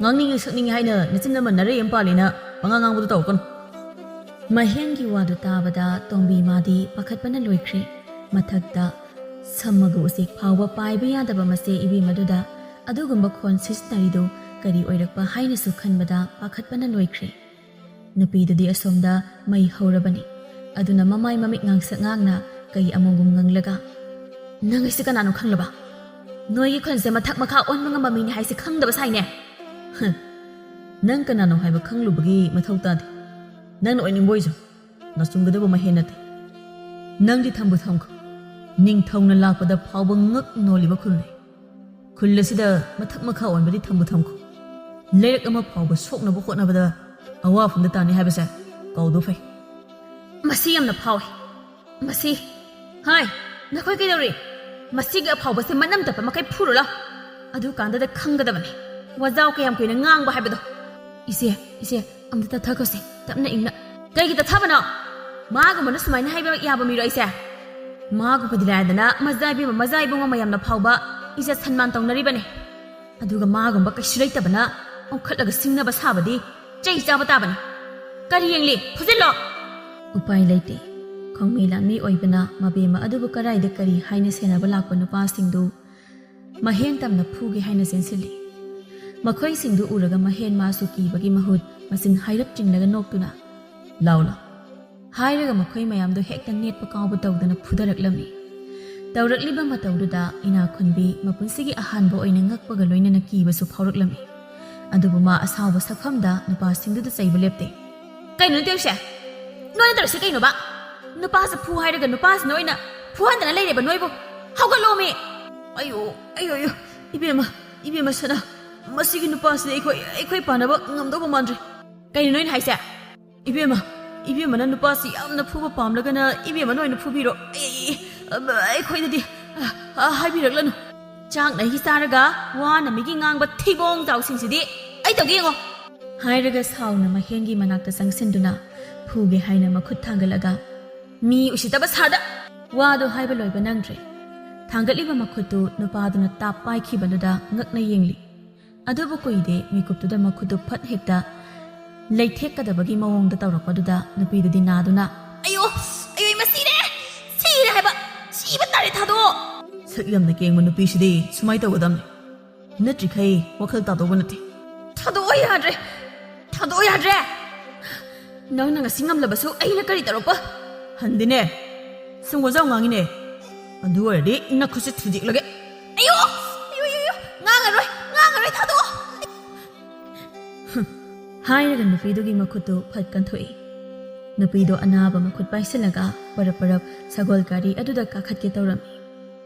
ꯉꯥꯡꯅꯤꯡꯉꯤ ꯁꯛꯅꯤꯡꯉꯤ ꯍꯥꯏꯅ ꯅꯆꯤꯟ ꯑꯃ ꯅꯔꯩ ꯑꯃ ꯄꯥꯜꯂꯦꯅ ꯄꯉꯥꯡ ꯉꯥꯡꯕꯗꯣ ꯇꯧꯔꯛꯀꯅꯨ꯫" ꯃꯍꯦꯟꯒꯤ ꯋꯥꯗꯨ ꯇꯥꯕꯗ ꯇꯣꯝꯕꯤ ꯃꯥꯗꯤ ꯄꯥꯈꯠꯄꯅ ꯂꯣꯏꯈ꯭ꯔꯦ꯫ ꯃꯊꯛꯇ ꯁꯝꯃꯒ ꯎꯆꯦꯛ ꯐꯥꯎꯕ ꯄꯥꯏꯕ ꯌꯥꯗꯕ ꯃꯆꯦ ꯏꯕꯦꯝꯃꯗꯨꯗ ꯑꯗꯨꯒꯨꯝꯕ ꯈꯣꯟ ꯁꯤꯖꯤꯟꯅꯔꯤꯗꯨ ꯀꯔꯤ ꯑꯣꯏꯔꯛꯄ ꯍꯥꯏꯅꯁꯨ ꯈꯟꯕꯗ ꯄꯥꯈꯠꯄꯅ ꯂꯣꯏꯈ꯭ꯔꯦ꯫ ꯅꯨꯄꯤꯗꯨꯗꯤ ꯑꯁꯣꯝꯗ ꯃꯩ ꯍꯧꯔꯕꯅꯤ꯫ ꯑꯗꯨꯅ ꯃꯃꯥꯏ ꯃꯃꯤꯠ ꯉꯥꯡꯁꯛ ꯉꯥꯡꯅ ꯀꯩ ꯑꯃꯨꯛꯒꯨꯝ ꯉꯪꯂꯒ, "ꯅꯪ ꯑꯩꯁꯦ ꯀꯅꯥꯅꯣ ꯈꯪꯂꯕ? ꯅꯣꯏꯒꯤ ꯈꯨꯟꯁꯦ ꯃꯊꯛ ꯃꯈꯥ ꯑꯣꯟꯕ ꯉꯝꯕ ꯃꯤꯅꯤ ꯍꯥꯏꯁꯦ ꯈꯪꯗꯕ ꯁꯥꯏꯅꯦ?" "ꯍꯝ, ꯅꯪ ꯀꯅꯥꯅꯣ ꯍꯥꯏꯕ ꯈꯪꯂꯨꯕꯒꯤ ꯃꯊꯧ ꯇꯥꯗꯦ꯫ ꯅꯪꯅ ꯑꯣꯏꯅꯤꯡꯕ ꯑꯣꯏꯖꯧ, ꯅꯆꯨꯝꯒꯗꯕ ꯃꯍꯦꯟ ꯅꯠꯇꯦ꯫ ꯅꯪꯗꯤ ꯊꯝꯕꯨ ꯊꯝꯈꯣ, ꯅꯤꯡꯊꯧꯅ ꯂꯥꯛꯄꯗ ꯐꯥꯎꯕ ꯉꯛ ꯅꯣꯜꯂꯤꯕ ꯈꯨꯜꯅꯤ꯫ ꯈꯨꯜ ꯑꯁꯤꯗ ꯃꯊꯛ ꯃꯈꯥ ꯑꯣꯟꯕꯗꯤ ꯊꯝꯕꯨ ꯊꯝꯈꯣ, ꯂꯩꯔꯛ ꯑꯃ ꯐꯥꯎꯕ ꯁꯣꯛꯅꯕ ꯍꯣꯠꯅꯕꯗ ꯑꯋꯥꯐꯝꯗ ꯇꯥꯅꯤ ꯍꯥꯏꯕꯁꯦ ꯀꯥꯎꯗꯣ ꯐꯩ꯫" "ꯃꯁꯤ ꯌꯥꯝꯅ ꯐꯥꯎꯏ꯫ ꯃꯁꯤ, ꯍꯥꯏ, ꯅꯈꯣꯏ ꯀꯩꯗꯧꯔꯤ? ꯃꯁꯤꯒꯤ ꯑꯐꯥꯎꯕꯁꯦ ꯃꯅꯝ ꯇꯞꯄ ꯃꯈꯩ ꯐꯨꯔꯨ ꯂꯥꯎ꯫ ꯑꯗꯨꯀꯥꯟꯗꯗ ꯈꯪꯒꯗꯕꯅꯤ ꯋꯥꯖꯥꯎ ꯀꯌꯥꯝ ꯀꯨꯏꯅ ꯉꯥꯡꯕ ꯍꯥꯏꯕꯗꯣ꯫" "ꯏꯆꯦ, ꯏꯆꯦ, ꯑꯝꯇ ꯇꯠꯊꯈꯣꯁꯦ, ꯇꯞꯅ ꯏꯪꯅ꯫" "ꯀꯩꯒꯤ ꯇꯠꯊꯕꯅꯣ? ꯃꯥꯒꯨꯝꯕꯅ ꯁꯨꯃꯥꯏꯅ ꯍꯥꯏꯕ ꯌꯥꯕ ꯃꯤꯔꯣ ꯑꯩꯁꯦ? ꯃꯥꯒꯨꯝꯕꯗꯤ ꯂꯥꯏꯔꯗꯅ ꯃꯖꯥ ꯏꯕꯦꯝꯃ, ꯃꯖꯥ ꯏꯕꯨꯡꯉꯣ ꯃꯌꯥꯝꯅ ꯐꯥꯎꯕ ꯏꯖꯠ ꯁꯟꯃꯥꯟ ꯇꯧꯅꯔꯤꯕꯅꯤ꯫ ꯑꯗꯨꯒ ꯃꯥꯒꯨꯝꯕ ꯀꯩꯁꯨ ꯂꯩꯇꯕꯅ ꯑꯣꯟꯈꯠꯂꯒ ꯁꯤꯡꯅꯕ ꯁꯥꯕꯗꯤ ꯆꯩ ꯆꯥꯕ ꯇꯥꯕꯅꯤ꯫ ꯀꯔꯤ ꯌꯦꯡꯂꯤ? ꯐꯨꯖꯤꯜꯂꯣ!" ꯎꯄꯥꯏ ꯂꯩꯇꯦ꯫ ꯈꯣꯡꯃꯤ ꯂꯥꯟꯃꯤ ꯑꯣꯏꯕꯅ ꯃꯕꯦꯝꯃ ꯑꯗꯨꯕꯨ ꯀꯔꯥꯏꯗ ꯀꯔꯤ ꯍꯥꯏꯅ ꯁꯦꯟꯅꯕ ꯂꯥꯛꯄ ꯅꯨꯄꯥꯁꯤꯡꯗꯨ ꯃꯍꯦꯟ ꯇꯝꯅ ꯐꯨꯒꯦ ꯍꯥꯏꯅ ꯆꯦꯟꯁꯤꯜꯂꯤ꯫ ꯃꯈꯣꯏꯁꯤꯡꯗꯨ ꯎꯔꯒ ꯃꯍꯦꯟ ꯃꯥꯁꯨ ꯀꯤꯕꯒꯤ ꯃꯍꯨꯠ ꯃꯆꯤꯟ ꯍꯥꯏꯔꯞ ꯆꯤꯡꯂꯒ ꯅꯣꯛꯇꯨꯅ, "ꯂꯥꯎ ꯂꯥꯎ" ꯍꯥꯏꯔꯒ ꯃꯈꯣꯏ ꯃꯌꯥꯝꯗꯨ ꯍꯦꯛꯇ ꯅꯦꯠꯄ ꯀꯥꯎꯕ ꯇꯧꯗꯅ ꯐꯨꯗꯔꯛꯂꯝꯃꯤ꯫ ꯇꯧꯔꯛꯂꯤꯕ ꯃꯇꯧꯗꯨꯗ ꯏꯅꯥꯈꯨꯟꯕꯤ ꯃꯄꯨꯟꯁꯤꯒꯤ ꯑꯍꯥꯟꯕ ꯑꯣꯏꯅ ꯉꯛꯄꯒ ꯂꯣꯏꯅꯅ ꯀꯤꯕꯁꯨ ꯐꯥꯎꯔꯛꯂꯝꯃꯤ꯫ ꯑꯗꯨꯕꯨ ꯃꯥ ꯑꯁꯥꯎꯕ ꯁꯛꯐꯝꯗ ꯅꯨꯄꯥꯁꯤꯡꯗꯨꯗ ꯆꯩꯕ ꯂꯦꯞꯇꯦ꯫ "ꯀꯩꯅꯣ ꯅꯣꯏ ꯇꯧꯔꯤꯁꯦ? ꯅꯣꯏꯅ ꯇꯧꯔꯤꯁꯦ ꯀꯩꯅꯣꯕ? ꯅꯨꯄꯥꯁꯦ ꯐꯨ ꯍꯥꯏꯔꯒ ꯅꯨꯄꯥꯁꯤꯅ ꯑꯣꯏꯅ ꯐꯨꯍꯟꯗꯅ ꯂꯩꯔꯦꯕ ꯅꯣꯏꯕꯨ꯫ ꯍꯧꯒꯠꯂꯣꯃꯤ!" "ꯑꯌꯣ, ꯑꯌꯣ, ꯑꯌꯣ, ꯏꯕꯦꯝꯃ, ꯏꯕꯦꯝꯃ ꯁꯅꯥ, ꯃꯁꯤꯒꯤ ꯅꯨꯄꯥꯁꯤꯗꯤ ꯑꯩꯈꯣꯏ, ꯑꯩꯈꯣꯏ ꯄꯥꯟꯅꯕ ꯉꯝꯗꯧꯕ ꯃꯥꯟꯗ꯭ꯔꯦ꯫ ꯀꯩꯅꯣ ꯅꯣꯏꯅ ꯍꯥꯏꯁꯦ?" "ꯏꯕꯦꯝꯃ, ꯏꯕꯦꯝꯃꯅ ꯅꯨꯄꯥꯁꯤ ꯌꯥꯝꯅ ꯐꯨꯕ ꯄꯥꯝꯂꯒꯅ ꯏꯕꯦꯝꯃꯅ ꯑꯣꯏꯅ ꯐꯨꯕꯤꯔꯣ꯫ ꯑꯩ, ꯑꯩꯈꯣꯏꯗꯗꯤ, ꯑ, ꯑ, ꯍꯥꯏꯕꯤꯔꯛꯂꯅꯨ꯫ ꯆꯥꯛ ꯅꯍꯤ ꯆꯥꯔꯒ ꯋꯥꯅ ꯃꯤꯒꯤ ꯉꯥꯡꯕ ꯊꯤꯕꯣꯡ ꯆꯥꯎꯁꯤꯡꯁꯤꯗꯤ ꯑꯩ ꯇꯧꯒꯦ ꯌꯦꯡꯉꯣ!" ꯍꯥꯏꯔꯒ ꯁꯥꯎꯅ ꯃꯍꯦꯟꯒꯤ ꯃꯅꯥꯛꯇ ꯆꯪꯁꯤꯟꯗꯨꯅ ꯐꯨꯒꯦ ꯍꯥꯏꯅ ꯃꯈꯨꯠ ꯊꯥꯡꯒꯠꯂꯒ, "ꯃꯤ ꯎꯁꯤꯠꯇꯕ ꯁꯥꯗ!" ꯋꯥꯗꯨ ꯍꯥꯏꯕ ꯂꯣꯏꯕ ꯅꯪꯗ꯭ꯔꯦ꯫ ꯊꯥꯡꯒꯠꯂꯤꯕ ꯃꯈꯨꯠꯇꯨ ꯅꯨꯄꯥꯗꯨꯅ ꯇꯥꯞ ꯄꯥꯏꯈꯤꯕꯗꯨꯗ ꯉꯛꯅ ꯌꯦꯡꯂꯤ꯫ ꯑꯗꯨꯕꯨ ꯀꯨꯏꯗꯦ, ꯃꯤꯀꯨꯞꯇꯨꯗ ꯃꯈꯨꯠꯇꯨ ꯐꯠ ꯍꯦꯛꯇ ꯂꯩꯊꯦꯛꯀꯗꯕꯒꯤ ꯃꯑꯣꯡꯗ ꯇꯧꯔꯛꯄꯗꯨꯗ ꯅꯨꯄꯤꯗꯨꯗꯤ ꯅꯥꯗꯨꯅ, "ꯑꯌꯣ, ꯑꯌꯣ, ꯏꯃꯥ ꯁꯤꯔꯦ! ꯁꯤꯔꯦ ꯍꯥꯏꯕ! ꯁꯤꯕ ꯇꯥꯔꯦ, ꯊꯥꯗꯣꯛꯑꯣ!" ꯁꯛ ꯌꯥꯝꯅ ꯀꯦꯡꯕ ꯅꯨꯄꯤꯁꯤꯗꯤ ꯁꯨꯃꯥꯏꯅ ꯇꯧꯒꯗꯕꯅꯤ꯫ ꯅꯠꯇ꯭ꯔꯤꯈꯩ ꯋꯥꯈꯜ ꯇꯥꯗꯧꯕ ꯅꯠꯇꯦ꯫ "ꯊꯥꯗꯣꯛꯑꯣ ꯌꯥꯗ꯭ꯔꯦ! ꯊꯥꯗꯣꯛꯑꯣ ꯌꯥꯗ꯭ꯔꯦ! ꯅꯪꯅ ꯉꯁꯤ ꯉꯝꯂꯕꯁꯨ ꯑꯩꯅ ꯀꯔꯤ ꯇꯧꯔꯛꯄ?" "ꯍꯟꯗꯤꯅꯦ, ꯁꯨꯝ ꯋꯥꯖꯥꯎ ꯉꯥꯡꯉꯤꯅꯦ꯫ ꯑꯗꯨ ꯑꯣꯏꯔꯗꯤ ꯅꯈꯨꯠꯁꯦ ꯊꯨꯗꯦꯛꯂꯒꯦ!" "ꯑꯌꯣ! ꯑꯌꯣ, ꯑꯌꯣ, ꯑꯌꯣ! ꯉꯥꯡꯉꯔꯣꯏ! ꯉꯥꯡꯉꯔꯣꯏ! ꯊꯥꯗꯣꯛꯑꯣ!" ꯍꯥꯏꯔꯒ ꯅꯨꯄꯤꯗꯨꯒꯤ ꯃꯈꯨꯠꯇꯨ ꯐꯠ ꯀꯟꯊꯣꯛꯏ꯫ ꯅꯨꯄꯤꯗꯣ ꯑꯅꯥꯕ ꯃꯈꯨꯠ ꯄꯥꯏꯁꯤꯜꯂꯒ ꯄꯔꯞ ꯄꯔꯞ ꯁꯒꯣꯜ ꯒꯥꯔꯤ ꯑꯗꯨꯗ ꯀꯥꯈꯠꯀꯦ ꯇꯧꯔꯝꯃꯤ꯫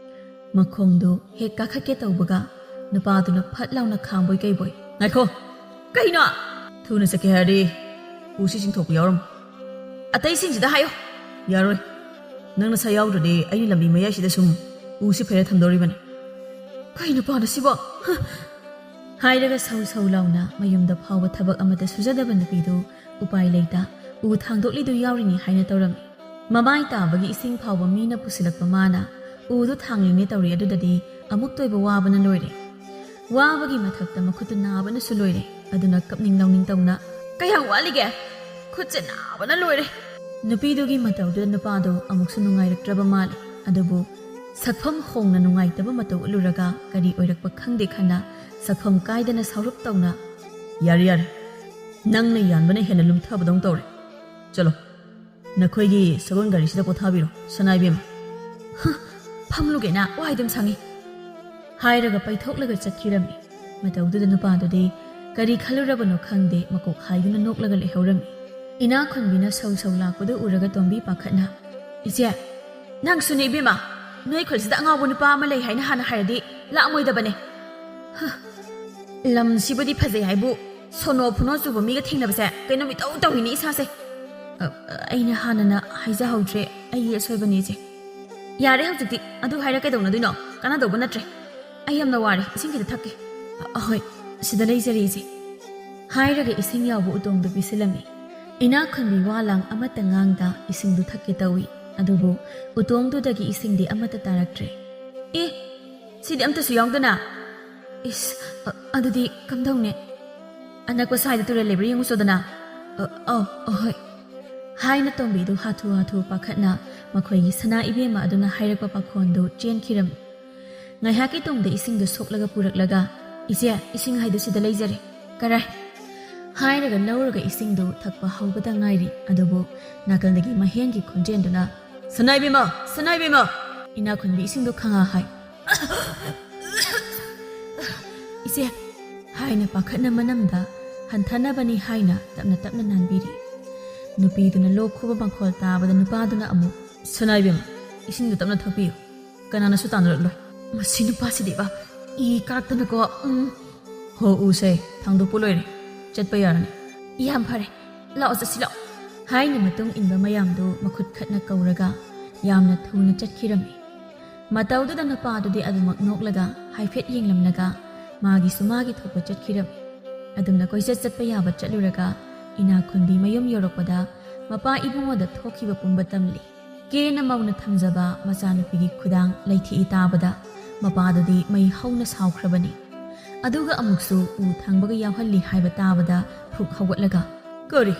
ꯃꯈꯣꯡꯗꯨ ꯍꯦꯛ ꯀꯥꯈꯠꯀꯦ ꯇꯧꯕꯒ ꯅꯨꯄꯥꯗꯨꯅ ꯐꯠ ꯂꯥꯎꯅ ꯈꯥꯝꯕꯣꯏ ꯀꯩꯕꯣꯏ, "ꯉꯥꯏꯈꯣ!" "ꯀꯩꯅꯣ?" "ꯊꯨꯅ ꯆꯠꯀꯦ ꯍꯥꯏꯔꯗꯤ ꯎꯁꯤ ꯆꯤꯡꯊꯣꯛꯄ ꯌꯥꯎꯔꯝꯃꯣ꯫ ꯑꯇꯩꯁꯤꯡꯁꯤꯗ ꯍꯥꯏꯌꯣ꯫" "ꯌꯥꯔꯣꯏ꯫ ꯅꯪ ꯅꯁꯥ ꯌꯥꯎꯗ꯭ꯔꯗꯤ ꯑꯩꯅ ꯂꯝꯕꯤ ꯃꯌꯥꯏꯁꯤꯗ ꯁꯨꯝ ꯎꯁꯤ ꯐꯩꯔ ꯊꯝꯗꯧꯔꯤꯕꯅꯤ꯫" "ꯀꯩ ꯅꯨꯄꯥꯅꯣ ꯁꯤꯕꯣ?" ꯍ! ꯍꯥꯏꯔꯒ ꯁꯧ ꯁꯧ ꯂꯥꯎꯅ ꯃꯌꯨꯝꯗ ꯐꯥꯎꯕ ꯊꯕꯛ ꯑꯃꯠꯇ ꯁꯨꯖꯗꯕ ꯅꯨꯄꯤꯗꯨ ꯎꯄꯥꯏ ꯂꯩꯇ ꯎ ꯊꯥꯡꯗꯣꯛꯂꯤꯗꯨ ꯌꯥꯎꯔꯤꯅꯤ ꯍꯥꯏꯅ ꯇꯧꯔꯝꯃꯤ꯫ ꯃꯃꯥꯏ ꯇꯥꯕꯒꯤ ꯏꯁꯤꯡ ꯐꯥꯎꯕ ꯃꯤꯅ ꯄꯨꯁꯤꯜꯂꯛꯄ ꯃꯥꯅ ꯎꯗꯨ ꯊꯥꯡꯂꯤꯅꯦ ꯇꯧꯔꯤ ꯑꯗꯨꯗꯗꯤ ꯑꯃꯨꯛꯇ ꯑꯣꯏꯕ ꯋꯥꯕꯅ ꯂꯣꯏꯔꯦ꯫ ꯋꯥꯕꯒꯤ ꯃꯊꯛꯇ ꯃꯈꯨꯠꯇꯨ ꯅꯥꯕꯅꯁꯨ ꯂꯣꯏꯔꯦ꯫ ꯑꯗꯨꯅ ꯀꯞꯅꯤꯡ ꯂꯧꯅꯤꯡ ꯇꯧꯅ, "ꯀꯌꯥꯝ ꯋꯥꯠꯂꯤꯒꯦ? ꯈꯨꯠꯁꯦ ꯅꯥꯕꯅ ꯂꯣꯏꯔꯦ!" ꯅꯨꯄꯤꯗꯨꯒꯤ ꯃꯇꯧꯗꯨꯗ ꯅꯨꯄꯥꯗꯨ ꯑꯃꯨꯛꯁꯨ ꯅꯨꯡꯉꯥꯏꯔꯛꯇ꯭ꯔꯕ ꯃꯥꯜꯂꯦ꯫ ꯑꯗꯨꯕꯨ ꯁꯛꯐꯝ ꯍꯣꯡꯅ ꯅꯨꯡꯉꯥꯏꯇꯕ ꯃꯇꯧ ꯎꯠꯂꯨꯔꯒ ꯀꯔꯤ ꯑꯣꯏꯔꯛꯄ ꯈꯪꯗꯦ ꯈꯟꯅ ꯁꯛꯐꯝ ꯀꯥꯏꯗꯅ ꯁꯥꯎꯔꯞ ꯇꯧꯅ, "ꯌꯥꯔꯦ, ꯌꯥꯔꯦ꯫ ꯅꯪꯅ ꯌꯥꯟꯕꯅ ꯍꯦꯟꯅ ꯂꯨꯝꯊꯕꯗꯧ ꯇꯧꯔꯦ꯫ ꯆꯠꯂꯣ꯫ ꯅꯈꯣꯏꯒꯤ ꯁꯒꯣꯜ ꯒꯥꯔꯤꯁꯤꯗ ꯄꯣꯊꯥꯕꯤꯔꯣ, ꯁꯅꯥ ꯏꯕꯦꯝꯃ꯫" "ꯍ, ꯐꯝꯂꯨꯒꯦꯅ ꯋꯥꯏꯗꯨꯝ ꯁꯪꯉꯤ꯫ ꯍꯥꯏꯔꯒ ꯄꯩꯊꯣꯛꯂꯒ ꯆꯠꯈꯤꯔꯝꯃꯤ꯫ ꯃꯇꯧꯗꯨꯗ ꯅꯨꯄꯥꯗꯨꯗꯤ ꯀꯔꯤ ꯈꯜꯂꯨꯔꯕꯅꯣ ꯈꯪꯗꯦ, ꯃꯀꯣꯛ ꯍꯥꯏꯗꯨꯅ ꯅꯣꯛꯂꯒ ꯂꯩꯍꯧꯔꯝꯃꯤ꯫ ꯏꯅꯥꯈꯨꯟꯕꯤꯅ ꯁꯧ ꯁꯧ ꯂꯥꯛꯄꯗꯨ ꯎꯔꯒ ꯇꯣꯝꯕꯤ ꯄꯥꯈꯠꯅ, "ꯏꯆꯦ, ꯅꯪꯁꯨꯅꯦ ꯏꯕꯦꯝꯃ, ꯅꯣꯏ ꯈꯨꯜꯁꯤꯗ ꯑꯉꯥꯎꯕ ꯅꯨꯄꯥ ꯑꯃ ꯂꯩ ꯍꯥꯏꯅ ꯍꯥꯟꯅ ꯍꯥꯏꯔꯗꯤ ꯂꯥꯛꯑꯝꯃꯣꯏꯗꯕꯅꯦ꯫ ꯍ, ꯂꯝꯁꯤꯕꯨꯗꯤ ꯐꯖꯩ ꯍꯥꯏꯕꯨ ꯁꯣꯅꯣ ꯐꯨꯅꯣ ꯆꯨꯕ ꯃꯤꯒ ꯊꯦꯡꯅꯕꯁꯦ ꯀꯩꯅꯣꯝ ꯏꯇꯧ ꯇꯧꯏꯅꯦ ꯏꯁꯥꯁꯦ꯫ ꯑ, ꯑꯩꯅ ꯍꯥꯟꯅꯅ ꯍꯥꯏꯖꯍꯧꯗ꯭ꯔꯦ, ꯑꯩꯒꯤ ꯑꯁꯣꯏꯕꯅꯤ ꯏꯆꯦ꯫ ꯌꯥꯔꯦ ꯍꯧꯖꯤꯛꯇꯤ, ꯑꯗꯨ ꯍꯥꯏꯔ ꯀꯩꯗꯧꯅꯗꯣꯏꯅꯣ? ꯀꯥꯟꯅꯗꯧꯕ ꯅꯠꯇ꯭ꯔꯦ꯫ ꯑꯩ ꯌꯥꯝꯅ ꯋꯥꯔꯦ, ꯏꯁꯤꯡ ꯈꯤꯇ ꯊꯛꯀꯦ꯫ ꯑ, ꯑꯍꯣꯏ, ꯁꯤꯗ ꯂꯩꯖꯔꯦ ꯏꯆꯦ꯫" ꯍꯥꯏꯔꯒ ꯏꯁꯤꯡ ꯌꯥꯎꯕ ꯎꯇꯣꯡꯗꯨ ꯄꯤꯁꯤꯜꯂꯝꯃꯤ꯫ ꯏꯅꯥꯈꯨꯟꯕꯤ ꯋꯥ ꯂꯥꯡ ꯑꯃꯠꯇ ꯉꯥꯡꯗ ꯏꯁꯤꯡꯗꯨ ꯊꯛꯀꯦ ꯇꯧꯏ, ꯑꯗꯨꯕꯨ ꯎꯇꯣꯡꯗꯨꯗꯒꯤ ꯏꯁꯤꯡꯗꯤ ꯑꯃꯠꯇ ꯇꯥꯔꯛꯇ꯭ꯔꯦ꯫ "ꯑꯦ, ꯁꯤꯗꯤ ꯑꯝꯇꯁꯨ ꯌꯥꯎꯗꯅ? ꯏꯁ, ꯑ, ꯑꯗꯨꯗꯤ ꯀꯝꯗꯧꯅꯤ? ꯑꯅꯛꯄ ꯁ꯭ꯋꯥꯏꯗ ꯇꯨꯔꯦꯜ ꯂꯩꯕ꯭ꯔꯥ ꯌꯦꯡꯉꯨꯆꯣꯗꯅ?" "ꯑ, ꯑꯧ, ꯑꯍꯣꯏ꯫" ꯍꯥꯏꯅ ꯇꯣꯝꯕꯤꯗꯨ ꯍꯥꯊꯨ ꯍꯥꯊꯨ ꯄꯥꯈꯠꯅ ꯃꯈꯣꯏꯒꯤ ꯁꯅꯥ ꯏꯕꯦꯝꯃ ꯑꯗꯨꯅ ꯍꯥꯏꯔꯛꯄ ꯄꯥꯈꯣꯟꯗꯨ ꯆꯦꯟꯈꯤꯔꯝꯃꯤ꯫ ꯉꯥꯏꯍꯥꯛꯀꯤ ꯇꯨꯡꯗ ꯏꯁꯤꯡꯗꯨ ꯁꯣꯛꯂꯒ ꯄꯨꯔꯛꯂꯒ, "ꯏꯆꯦ, ꯏꯁꯤꯡ ꯍꯥꯏꯗꯨ ꯁꯤꯗ ꯂꯩꯖꯔꯦ꯫ ꯀꯔꯥꯏ?" ꯍꯥꯏꯔꯒ ꯂꯧꯔꯒ ꯏꯁꯤꯡꯗꯨ ꯊꯛꯄ ꯍꯧꯕꯗ ꯉꯥꯏꯔꯤ꯫ ꯑꯗꯨꯕꯨ ꯅꯥꯀꯜꯗꯒꯤ ꯃꯍꯦꯟꯒꯤ ꯈꯣꯟꯖꯦꯜꯗꯨꯅ, "ꯁꯅꯥ ꯏꯕꯦꯝꯃ! ꯁꯅꯥ ꯏꯕꯦꯝꯃ!" ꯏꯅꯥꯈꯨꯟꯕꯤ ꯏꯁꯤꯡꯗꯨ ꯈꯪꯍꯥ ꯍꯥꯏ꯫ "ꯏꯆꯦ!" ꯍꯥꯏꯅ ꯄꯥꯈꯠꯅ ꯃꯅꯝꯗ ꯍꯟꯊꯅꯕꯅꯤ ꯍꯥꯏꯅ ꯇꯞꯅ ꯇꯞꯅ ꯅꯥꯟꯕꯤꯔꯤ꯫ ꯅꯨꯄꯤꯗꯨꯅ ꯂꯣꯛ ꯈꯨꯕ ꯃꯈꯣꯜ ꯇꯥꯕꯗ ꯅꯨꯄꯥꯗꯨꯅ ꯑꯃꯨꯛ, "ꯁꯅꯥ ꯏꯕꯦꯝꯃ, ꯏꯁꯤꯡꯗꯨ ꯇꯞꯅ ꯊꯛꯄꯤꯌꯨ꯫ ꯀꯅꯥꯅꯁꯨ ꯇꯥꯟꯅꯔꯛꯂꯣꯏ꯫ ꯃꯁꯤ ꯅꯨꯄꯥꯁꯤꯗꯤꯕ, ꯏ ꯀꯥꯔꯛꯇꯅꯀꯣ, ꯎꯝ꯫ ꯍꯣ, ꯎꯁꯦ, ꯊꯥꯡꯗꯣꯛꯄ ꯂꯣꯏꯔꯦ꯫ ꯆꯠꯄ ꯌꯥꯔꯅꯤ꯫" "ꯌꯥꯝ ꯐꯔꯦ꯫ ꯂꯥꯛꯑꯣ, ꯆꯠꯁꯤ ꯂꯥꯛꯑꯣ꯫" ꯍꯥꯏꯅ ꯃꯇꯨꯡ ꯏꯟꯕ ꯃꯌꯥꯝꯗꯨ ꯃꯈꯨꯠ ꯈꯠꯅ ꯀꯧꯔꯒ ꯌꯥꯝꯅ ꯊꯨꯅ ꯆꯠꯈꯤꯔꯝꯃꯤ꯫ ꯃꯇꯧꯗꯨꯗ ꯅꯨꯄꯥꯗꯨꯗꯤ ꯑꯗꯨꯃꯛ ꯅꯣꯛꯂꯒ ꯍꯥꯏꯐꯦꯠ ꯌꯦꯡꯂꯝꯂꯒ ꯃꯥꯒꯤꯁꯨ ꯃꯥꯒꯤ ꯊꯣꯛꯄ ꯆꯠꯈꯤꯔꯝꯃꯤ꯫ ꯑꯗꯨꯝꯅ ꯀꯣꯏꯆꯠ ꯆꯠꯄ ꯌꯥꯕ ꯆꯠꯂꯨꯔꯒ ꯏꯅꯥꯛꯈꯨꯟꯕꯤ ꯃꯌꯨꯝ ꯌꯧꯔꯛꯄꯗ ꯃꯄꯥ ꯏꯕꯨꯡꯉꯣꯗ ꯊꯣꯛꯈꯤꯕ ꯄꯨꯝꯕ ꯇꯝꯂꯤ꯫ ꯀꯦꯅ ꯃꯧꯅ ꯊꯝꯖꯕ ꯃꯆꯥꯅꯨꯄꯤꯒꯤ ꯈꯨꯗꯥꯡ ꯂꯩꯊꯦꯛꯏ ꯇꯥꯕꯗ ꯃꯄꯥꯗꯨꯗꯤ ꯃꯩ ꯍꯧꯅ ꯁꯥꯎꯈ꯭ꯔꯕꯅꯤ꯫ ꯑꯗꯨꯒ ꯑꯃꯨꯛꯁꯨ ꯎ ꯊꯥꯡꯕꯒ ꯌꯥꯎꯍꯜꯂꯤ ꯍꯥꯏꯕ ꯇꯥꯕꯗ ꯐꯨꯛ ꯍꯧꯒꯠꯂꯒ, "ꯀꯔꯤ?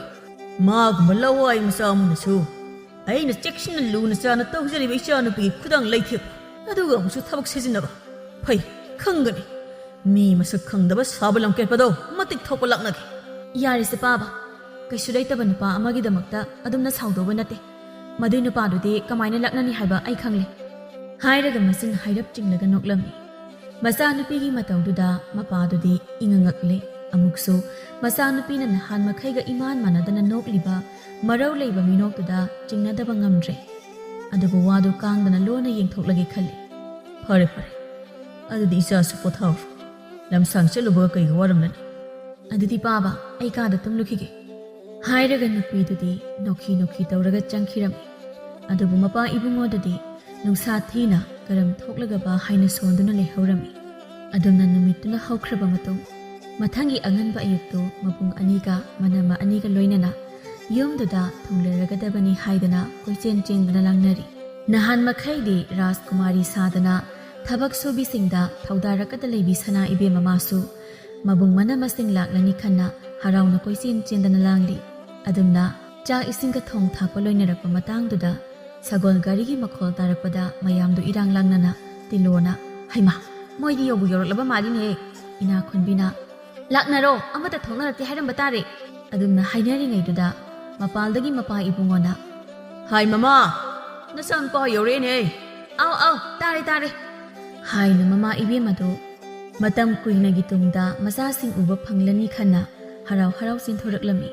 ꯃꯥꯒꯨꯝꯕ ꯂꯋꯥꯏ ꯃꯆꯥ ꯑꯃꯅꯁꯨ ꯑꯩꯅ ꯆꯦꯛꯁꯤꯟꯅ ꯂꯨꯅ ꯆꯥꯅ ꯇꯧꯖꯔꯤꯕ ꯏꯆꯥꯅꯨꯄꯤꯒꯤ ꯈꯨꯗꯥꯡ ꯂꯩꯊꯦꯛꯄ, ꯑꯗꯨꯒ ꯑꯃꯨꯛꯁꯨ ꯊꯕꯛ ꯁꯤꯖꯤꯟꯅꯕ? ꯐꯩ, ꯈꯪꯒꯅꯤ꯫ ꯃꯤ ꯃꯁꯛ ꯈꯪꯗꯕ ꯁꯥꯕ ꯂꯝꯀꯦꯠꯄꯗꯣ ꯃꯇꯤꯛ ꯊꯣꯛꯄ ꯂꯥꯛꯅꯒꯦ꯫" "ꯌꯥꯔꯦꯁꯦ ꯄꯥꯕ, ꯀꯩꯁꯨ ꯂꯩꯇꯕ ꯅꯨꯄꯥ ꯑꯃꯒꯤꯗꯃꯛꯇ ꯑꯗꯨꯝꯅ ꯁꯥꯎꯗꯧꯕ ꯅꯠꯇꯦ꯫ ꯃꯗꯨꯏ ꯅꯨꯄꯥꯗꯨꯗꯤ ꯀꯃꯥꯏꯅ ꯂꯥꯛꯅꯅꯤ ꯍꯥꯏꯕ ꯑꯩ ꯈꯪꯂꯦ꯫" ꯍꯥꯏꯔꯒ ꯃꯆꯤꯟ ꯍꯥꯏꯔꯞ ꯆꯤꯡꯂꯒ ꯅꯣꯛꯂꯝꯃꯤ꯫ ꯃꯆꯥꯅꯨꯄꯤꯒꯤ ꯃꯇꯧꯗꯨꯗ ꯃꯄꯥꯗꯨꯗꯤ ꯏꯉꯉꯛꯂꯦ꯫ ꯑꯃꯨꯛꯁꯨ ꯃꯆꯥꯅꯨꯄꯤꯅ ꯅꯍꯥꯟ ꯃꯈꯩꯒ ꯏꯃꯥꯟ ꯃꯥꯟꯅꯗꯅ ꯅꯣꯛꯂꯤꯕ ꯃꯔꯧ ꯂꯩꯕ ꯃꯤꯅꯣꯛꯇꯨꯗ ꯆꯤꯡꯅꯗꯕ ꯉꯝꯗ꯭ꯔꯦ꯫ ꯑꯗꯨꯕꯨ ꯋꯥꯗꯨ ꯀꯥꯡꯗꯅ ꯂꯣꯟꯅ ꯌꯦꯡꯊꯣꯛꯂꯒꯦ ꯈꯜꯂꯤ꯫ "ꯐꯔꯦ, ꯐꯔꯦ, ꯑꯗꯨꯗꯤ ꯏꯆꯥꯁꯨ ꯄꯣꯊꯥꯎ꯫ ꯂꯝꯁꯥꯡ ꯆꯠꯂꯨꯕꯒ ꯀꯩꯒ ꯋꯥꯔꯝꯂꯅꯤ꯫ ꯑꯗꯨꯗꯤ ꯄꯥꯕ, ꯑꯩ ꯀꯥꯗ ꯇꯨꯝꯂꯨꯈꯤꯒꯦ" ꯍꯥꯏꯔꯒ ꯅꯨꯄꯤꯗꯨꯗꯤ ꯅꯣꯛꯈꯤ ꯅꯣꯛꯈꯤ ꯇꯧꯔꯒ ꯆꯪꯈꯤꯔꯝꯃꯤ꯫ ꯑꯗꯨꯕꯨ ꯃꯄꯥ ꯏꯕꯨꯡꯉꯣꯗꯨꯗꯤ ꯅꯨꯡꯁꯥ ꯊꯤꯅ ꯀꯔꯝ ꯊꯣꯛꯂꯒꯕ ꯍꯥꯏꯅ ꯁꯣꯟꯗꯨꯅ ꯂꯩꯍꯧꯔꯝꯃꯤ꯫ ꯑꯗꯨꯝꯅ ꯅꯨꯃꯤꯠꯇꯨꯅ ꯍꯧꯈ꯭ꯔꯕ ꯃꯇꯨꯡ, ꯃꯊꯪꯒꯤ ꯑꯉꯟꯕ ꯑꯌꯨꯛꯇꯨ ꯃꯕꯨꯡ ꯑꯅꯤꯒ ꯃꯅꯝꯃ ꯑꯅꯤꯒ ꯂꯣꯏꯅꯅ ꯌꯨꯝꯗꯨꯗ ꯊꯨꯡꯂꯔꯒꯗꯕꯅꯤ ꯍꯥꯏꯗꯅ ꯀꯣꯏꯆꯦꯟ ꯆꯦꯟꯗꯨꯅ ꯂꯥꯡꯅꯔꯤ꯫ ꯅꯍꯥꯟ ꯃꯈꯩꯗꯤ ꯔꯥꯖꯀꯨꯃꯥꯔꯤ ꯁꯥꯗꯅ ꯊꯕꯛ ꯁꯨꯕꯤꯁꯤꯡꯗ ꯊꯧꯗꯥꯔꯛꯀꯗ ꯂꯩꯕꯤ ꯁꯅꯥ ꯏꯕꯦꯝꯃ ꯃꯥꯁꯨ ꯃꯕꯨꯡ ꯃꯅꯝꯃꯁꯤꯡ ꯂꯥꯛꯂꯅꯤ ꯈꯟꯅ ꯍꯔꯥꯎꯅ ꯀꯣꯏꯆꯦꯟ ꯆꯦꯟꯗꯅ ꯂꯥꯡꯂꯤ꯫ ꯑꯗꯨꯝꯅ ꯆꯥꯛ ꯏꯁꯤꯡꯒ ꯊꯣꯡ ꯊꯥꯛꯄ ꯂꯣꯏꯅꯔꯛꯄ ꯃꯇꯥꯡꯗꯨꯗ ꯁꯒꯣꯜ ꯒꯥꯔꯤꯒꯤ ꯃꯈꯣꯜ ꯇꯥꯔꯛꯄꯗ ꯃꯌꯥꯝꯗꯨ ꯏꯔꯥꯡ ꯂꯥꯡꯅꯅ ꯇꯤꯂꯣꯅ, "ꯍꯩꯃꯥ, ꯃꯣꯏꯗꯤ ꯌꯧꯕꯨ ꯌꯧꯔꯛꯂꯕ ꯃꯥꯜꯂꯤꯅꯦ"꯫ ꯏꯅꯥ ꯈꯨꯟꯕꯤꯅ, "ꯂꯥꯛꯅꯔꯣ, ꯑꯃꯠꯇ ꯊꯣꯛꯅꯔꯛꯇꯦ ꯍꯥꯏꯔꯝꯕ ꯇꯥꯔꯦ" ꯑꯗꯨꯝꯅ ꯍꯥꯏꯅꯔꯤꯉꯩꯗꯨꯗ ꯃꯄꯥꯜꯗꯒꯤ ꯃꯄꯥ ꯏꯕꯨꯡꯉꯣꯅ, "ꯍꯥꯏ ꯃꯃꯥ, ꯅꯆꯥꯅꯨꯄꯥ ꯌꯧꯔꯛꯑꯦꯅꯦ꯫ ꯑꯥꯎ, ꯑꯥꯎ, ꯇꯥꯔꯦ, ꯇꯥꯔꯦ" ꯍꯥꯏꯅ ꯃꯃꯥ ꯏꯕꯦꯝꯃꯗꯨ ꯃꯇꯝ ꯀꯨꯏꯅꯒꯤ ꯇꯨꯡꯗ ꯃꯆꯥꯁꯤꯡ ꯎꯕ ꯐꯪꯂꯅꯤ ꯈꯟꯅ ꯍꯔꯥꯎ ꯍꯔꯥꯎ ꯆꯦꯟꯊꯣꯔꯛꯂꯝꯃꯤ꯫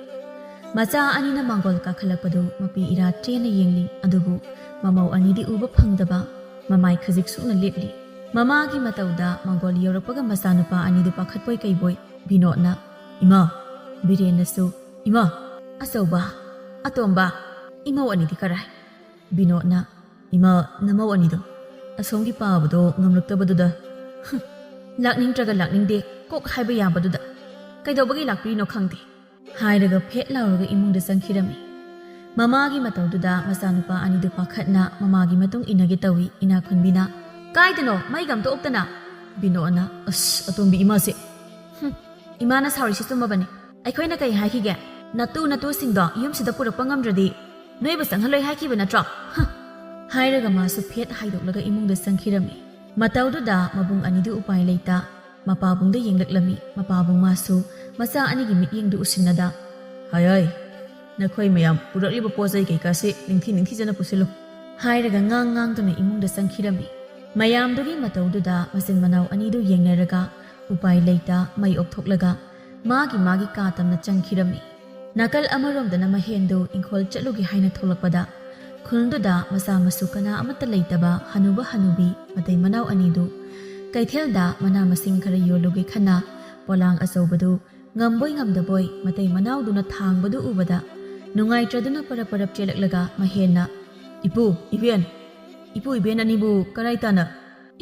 ꯃꯆꯥ ꯑꯅꯤꯅ ꯃꯥꯡꯒꯣꯜ ꯀꯥꯈꯠꯂꯛꯄꯗꯨ ꯃꯄꯤ ꯏꯔꯥ ꯇ꯭ꯔꯦꯅ ꯌꯦꯡꯂꯤ꯫ ꯑꯗꯨꯕꯨ ꯃꯃꯧ ꯑꯅꯤꯗꯤ ꯎꯕ ꯐꯪꯗꯕ ꯃꯃꯥꯏ ꯈꯖꯤꯛ ꯁꯨꯛꯅ ꯂꯦꯞꯂꯤ꯫ ꯃꯃꯥꯒꯤ ꯃꯇꯧꯗ ꯃꯥꯡꯒꯣꯜ ꯌꯧꯔꯛꯄꯒ ꯃꯆꯥꯅꯨꯄꯥ ꯑꯅꯤꯗꯨ ꯄꯥꯈꯠꯄꯣꯏ ꯀꯩꯕꯣꯏ ꯕꯤꯅꯣꯗꯅ, "ꯏꯃꯥ!" ꯕꯤꯔꯦꯟꯅꯁꯨ, "ꯏꯃꯥ!" "ꯑꯆꯧꯕ, ꯑꯇꯣꯝꯕ, ꯏꯃꯧ ꯑꯅꯤꯗꯤ ꯀꯔꯥꯏ?" ꯕꯤꯅꯣꯗꯅ, "ꯏꯃꯥ, ꯅꯃꯧ ꯑꯅꯤꯗꯣ ꯑꯁꯣꯝꯒꯤ ꯄꯥꯕꯗꯣ ꯉꯝꯂꯛꯇꯕꯗꯨꯗ"꯫ "ꯍꯨꯝ, ꯂꯥꯛꯅꯤꯡꯗ꯭ꯔꯒ ꯂꯥꯛꯅꯤꯡꯗꯦ, ꯀꯣꯛ ꯍꯥꯏꯕ ꯌꯥꯕꯗꯨꯗ ꯀꯩꯗꯧꯕꯒꯤ ꯂꯥꯛꯄꯤꯔꯤꯅꯣ ꯈꯪꯗꯦ" ꯍꯥꯏꯔꯒ ꯐꯦꯠ ꯂꯥꯎꯔꯒ ꯏꯃꯨꯡꯗ ꯆꯪꯈꯤꯔꯝꯃꯤ꯫ ꯃꯃꯥꯒꯤ ꯃꯇꯧꯗꯨꯗ ꯃꯆꯥꯅꯨꯄꯥ ꯑꯅꯤꯗꯨ ꯄꯥꯈꯠꯅ ꯃꯃꯥꯒꯤ ꯃꯇꯨꯡ ꯏꯟꯅꯒꯦ ꯇꯧꯏ꯫ ꯏꯅꯥ ꯈꯨꯟꯕꯤꯅ, "ꯀꯥꯏꯗꯅꯣ? ꯃꯩꯒ ꯑꯝꯇ ꯑꯣꯛꯇꯅ!" ꯕꯤꯅꯣꯗꯅ, "ꯑꯁ, ꯑꯇꯣꯝꯕꯤ ꯏꯃꯥꯁꯦ!" "ꯍꯨꯝ, ꯏꯃꯥꯅ ꯁꯥꯎꯔꯤꯁꯤ ꯆꯨꯝꯃꯕꯅꯤ꯫ ꯑꯩꯈꯣꯏꯅ ꯀꯩ ꯍꯥꯏꯈꯤꯒꯦ? ꯅꯇꯨ ꯅꯇꯨꯁꯤꯡꯗꯣ ꯌꯨꯝꯁꯤꯗ ꯄꯨꯔꯛꯄ ꯉꯝꯗ꯭ꯔꯗꯤ ꯅꯣꯏꯕꯨ ꯆꯪꯍꯜꯂꯣꯏ ꯍꯥꯏꯈꯤꯕ ꯅꯠꯇ꯭ꯔꯣ? ꯍꯨꯝ!" ꯍꯥꯏꯔꯒ ꯃꯥꯁꯨ ꯐꯦꯠ ꯍꯥꯏꯗꯣꯛꯂꯒ ꯏꯃꯨꯡꯗ ꯆꯪꯈꯤꯔꯝꯃꯤ꯫ ꯃꯇꯧꯗꯨꯗ ꯃꯕꯨꯡ ꯑꯅꯤꯗꯨ ꯎꯄꯥꯏ ꯂꯩꯇ ꯃꯄꯥꯕꯨꯡꯗ ꯌꯦꯡꯂꯛꯂꯝꯃꯤ꯫ ꯃꯄꯥꯕꯨꯡ ꯃꯥꯁꯨ ꯃꯆꯥ ꯑꯅꯤꯒꯤ ꯃꯤꯠꯌꯦꯡꯗꯨ ꯎꯁꯤꯟꯅꯗ, "ꯍꯥꯏ ꯍꯥꯏ, ꯅꯈꯣꯏ ꯃꯌꯥꯝ ꯄꯨꯔꯛꯂꯤꯕ ꯄꯣꯠ ꯆꯩ ꯀꯩꯀꯥꯁꯤ ꯅꯤꯡꯊꯤ ꯅꯤꯡꯊꯤꯖꯅ ꯄꯨꯁꯤꯜꯂꯨ" ꯍꯥꯏꯔꯒ ꯉꯥꯡ ꯉꯥꯡꯗꯨꯅ ꯏꯃꯨꯡꯗ ꯆꯪꯈꯤꯔꯝꯃꯤ꯫ ꯃꯌꯥꯝꯗꯨꯒꯤ ꯃꯇꯧꯗꯨꯗ ꯃꯆꯤꯟ ꯃꯅꯥꯎ ꯑꯅꯤꯗꯨ ꯌꯦꯡꯅꯔꯒ ꯎꯄꯥꯏ ꯂꯩꯇ ꯃꯩ ꯑꯣꯛꯊꯣꯛꯂꯒ ꯃꯥꯒꯤ ꯃꯥꯒꯤ ꯀꯥ ꯇꯝꯅ ꯆꯪꯈꯤꯔꯝꯃꯤ꯫ ꯅꯥꯀꯜ ꯑꯃꯔꯣꯝꯗꯅ ꯃꯍꯦꯟꯗꯨ ꯏꯪꯈꯣꯜ ꯆꯠꯂꯨꯒꯦ ꯍꯥꯏꯅ ꯊꯣꯛꯂꯛꯄꯗ ꯈꯨꯜꯗꯨꯗ ꯃꯆꯥ ꯃꯁꯨ ꯀꯅꯥ ꯑꯃꯠꯇ ꯂꯩꯇꯕ ꯍꯅꯨꯕ ꯍꯅꯨꯕꯤ ꯃꯇꯩ ꯃꯅꯥꯎ ꯑꯅꯤꯗꯨ ꯀꯩꯊꯦꯜꯗ ꯃꯅꯥ ꯃꯁꯤꯡ ꯈꯔ ꯌꯣꯜꯂꯨꯒꯦ ꯈꯟꯅ ꯄꯣꯂꯥꯡ ꯑꯆꯧꯕꯗꯨ ꯉꯝꯕꯣꯏ ꯉꯝꯗꯕꯣꯏ ꯃꯇꯩ ꯃꯅꯥꯎꯗꯨꯅ ꯊꯥꯡꯕꯗꯨ ꯎꯕꯗ ꯅꯨꯡꯉꯥꯏꯇ꯭ꯔꯗꯨꯅ ꯄꯔꯞ ꯄꯔꯞ ꯆꯦꯜꯂꯛꯂꯒ ꯃꯍꯦꯟꯅ, "ꯏꯄꯨ, ꯏꯕꯦꯟ, ꯏꯄꯨ ꯏꯕꯦꯟ ꯑꯅꯤꯕꯨ ꯀꯔꯥꯏ ꯇꯥꯅ?"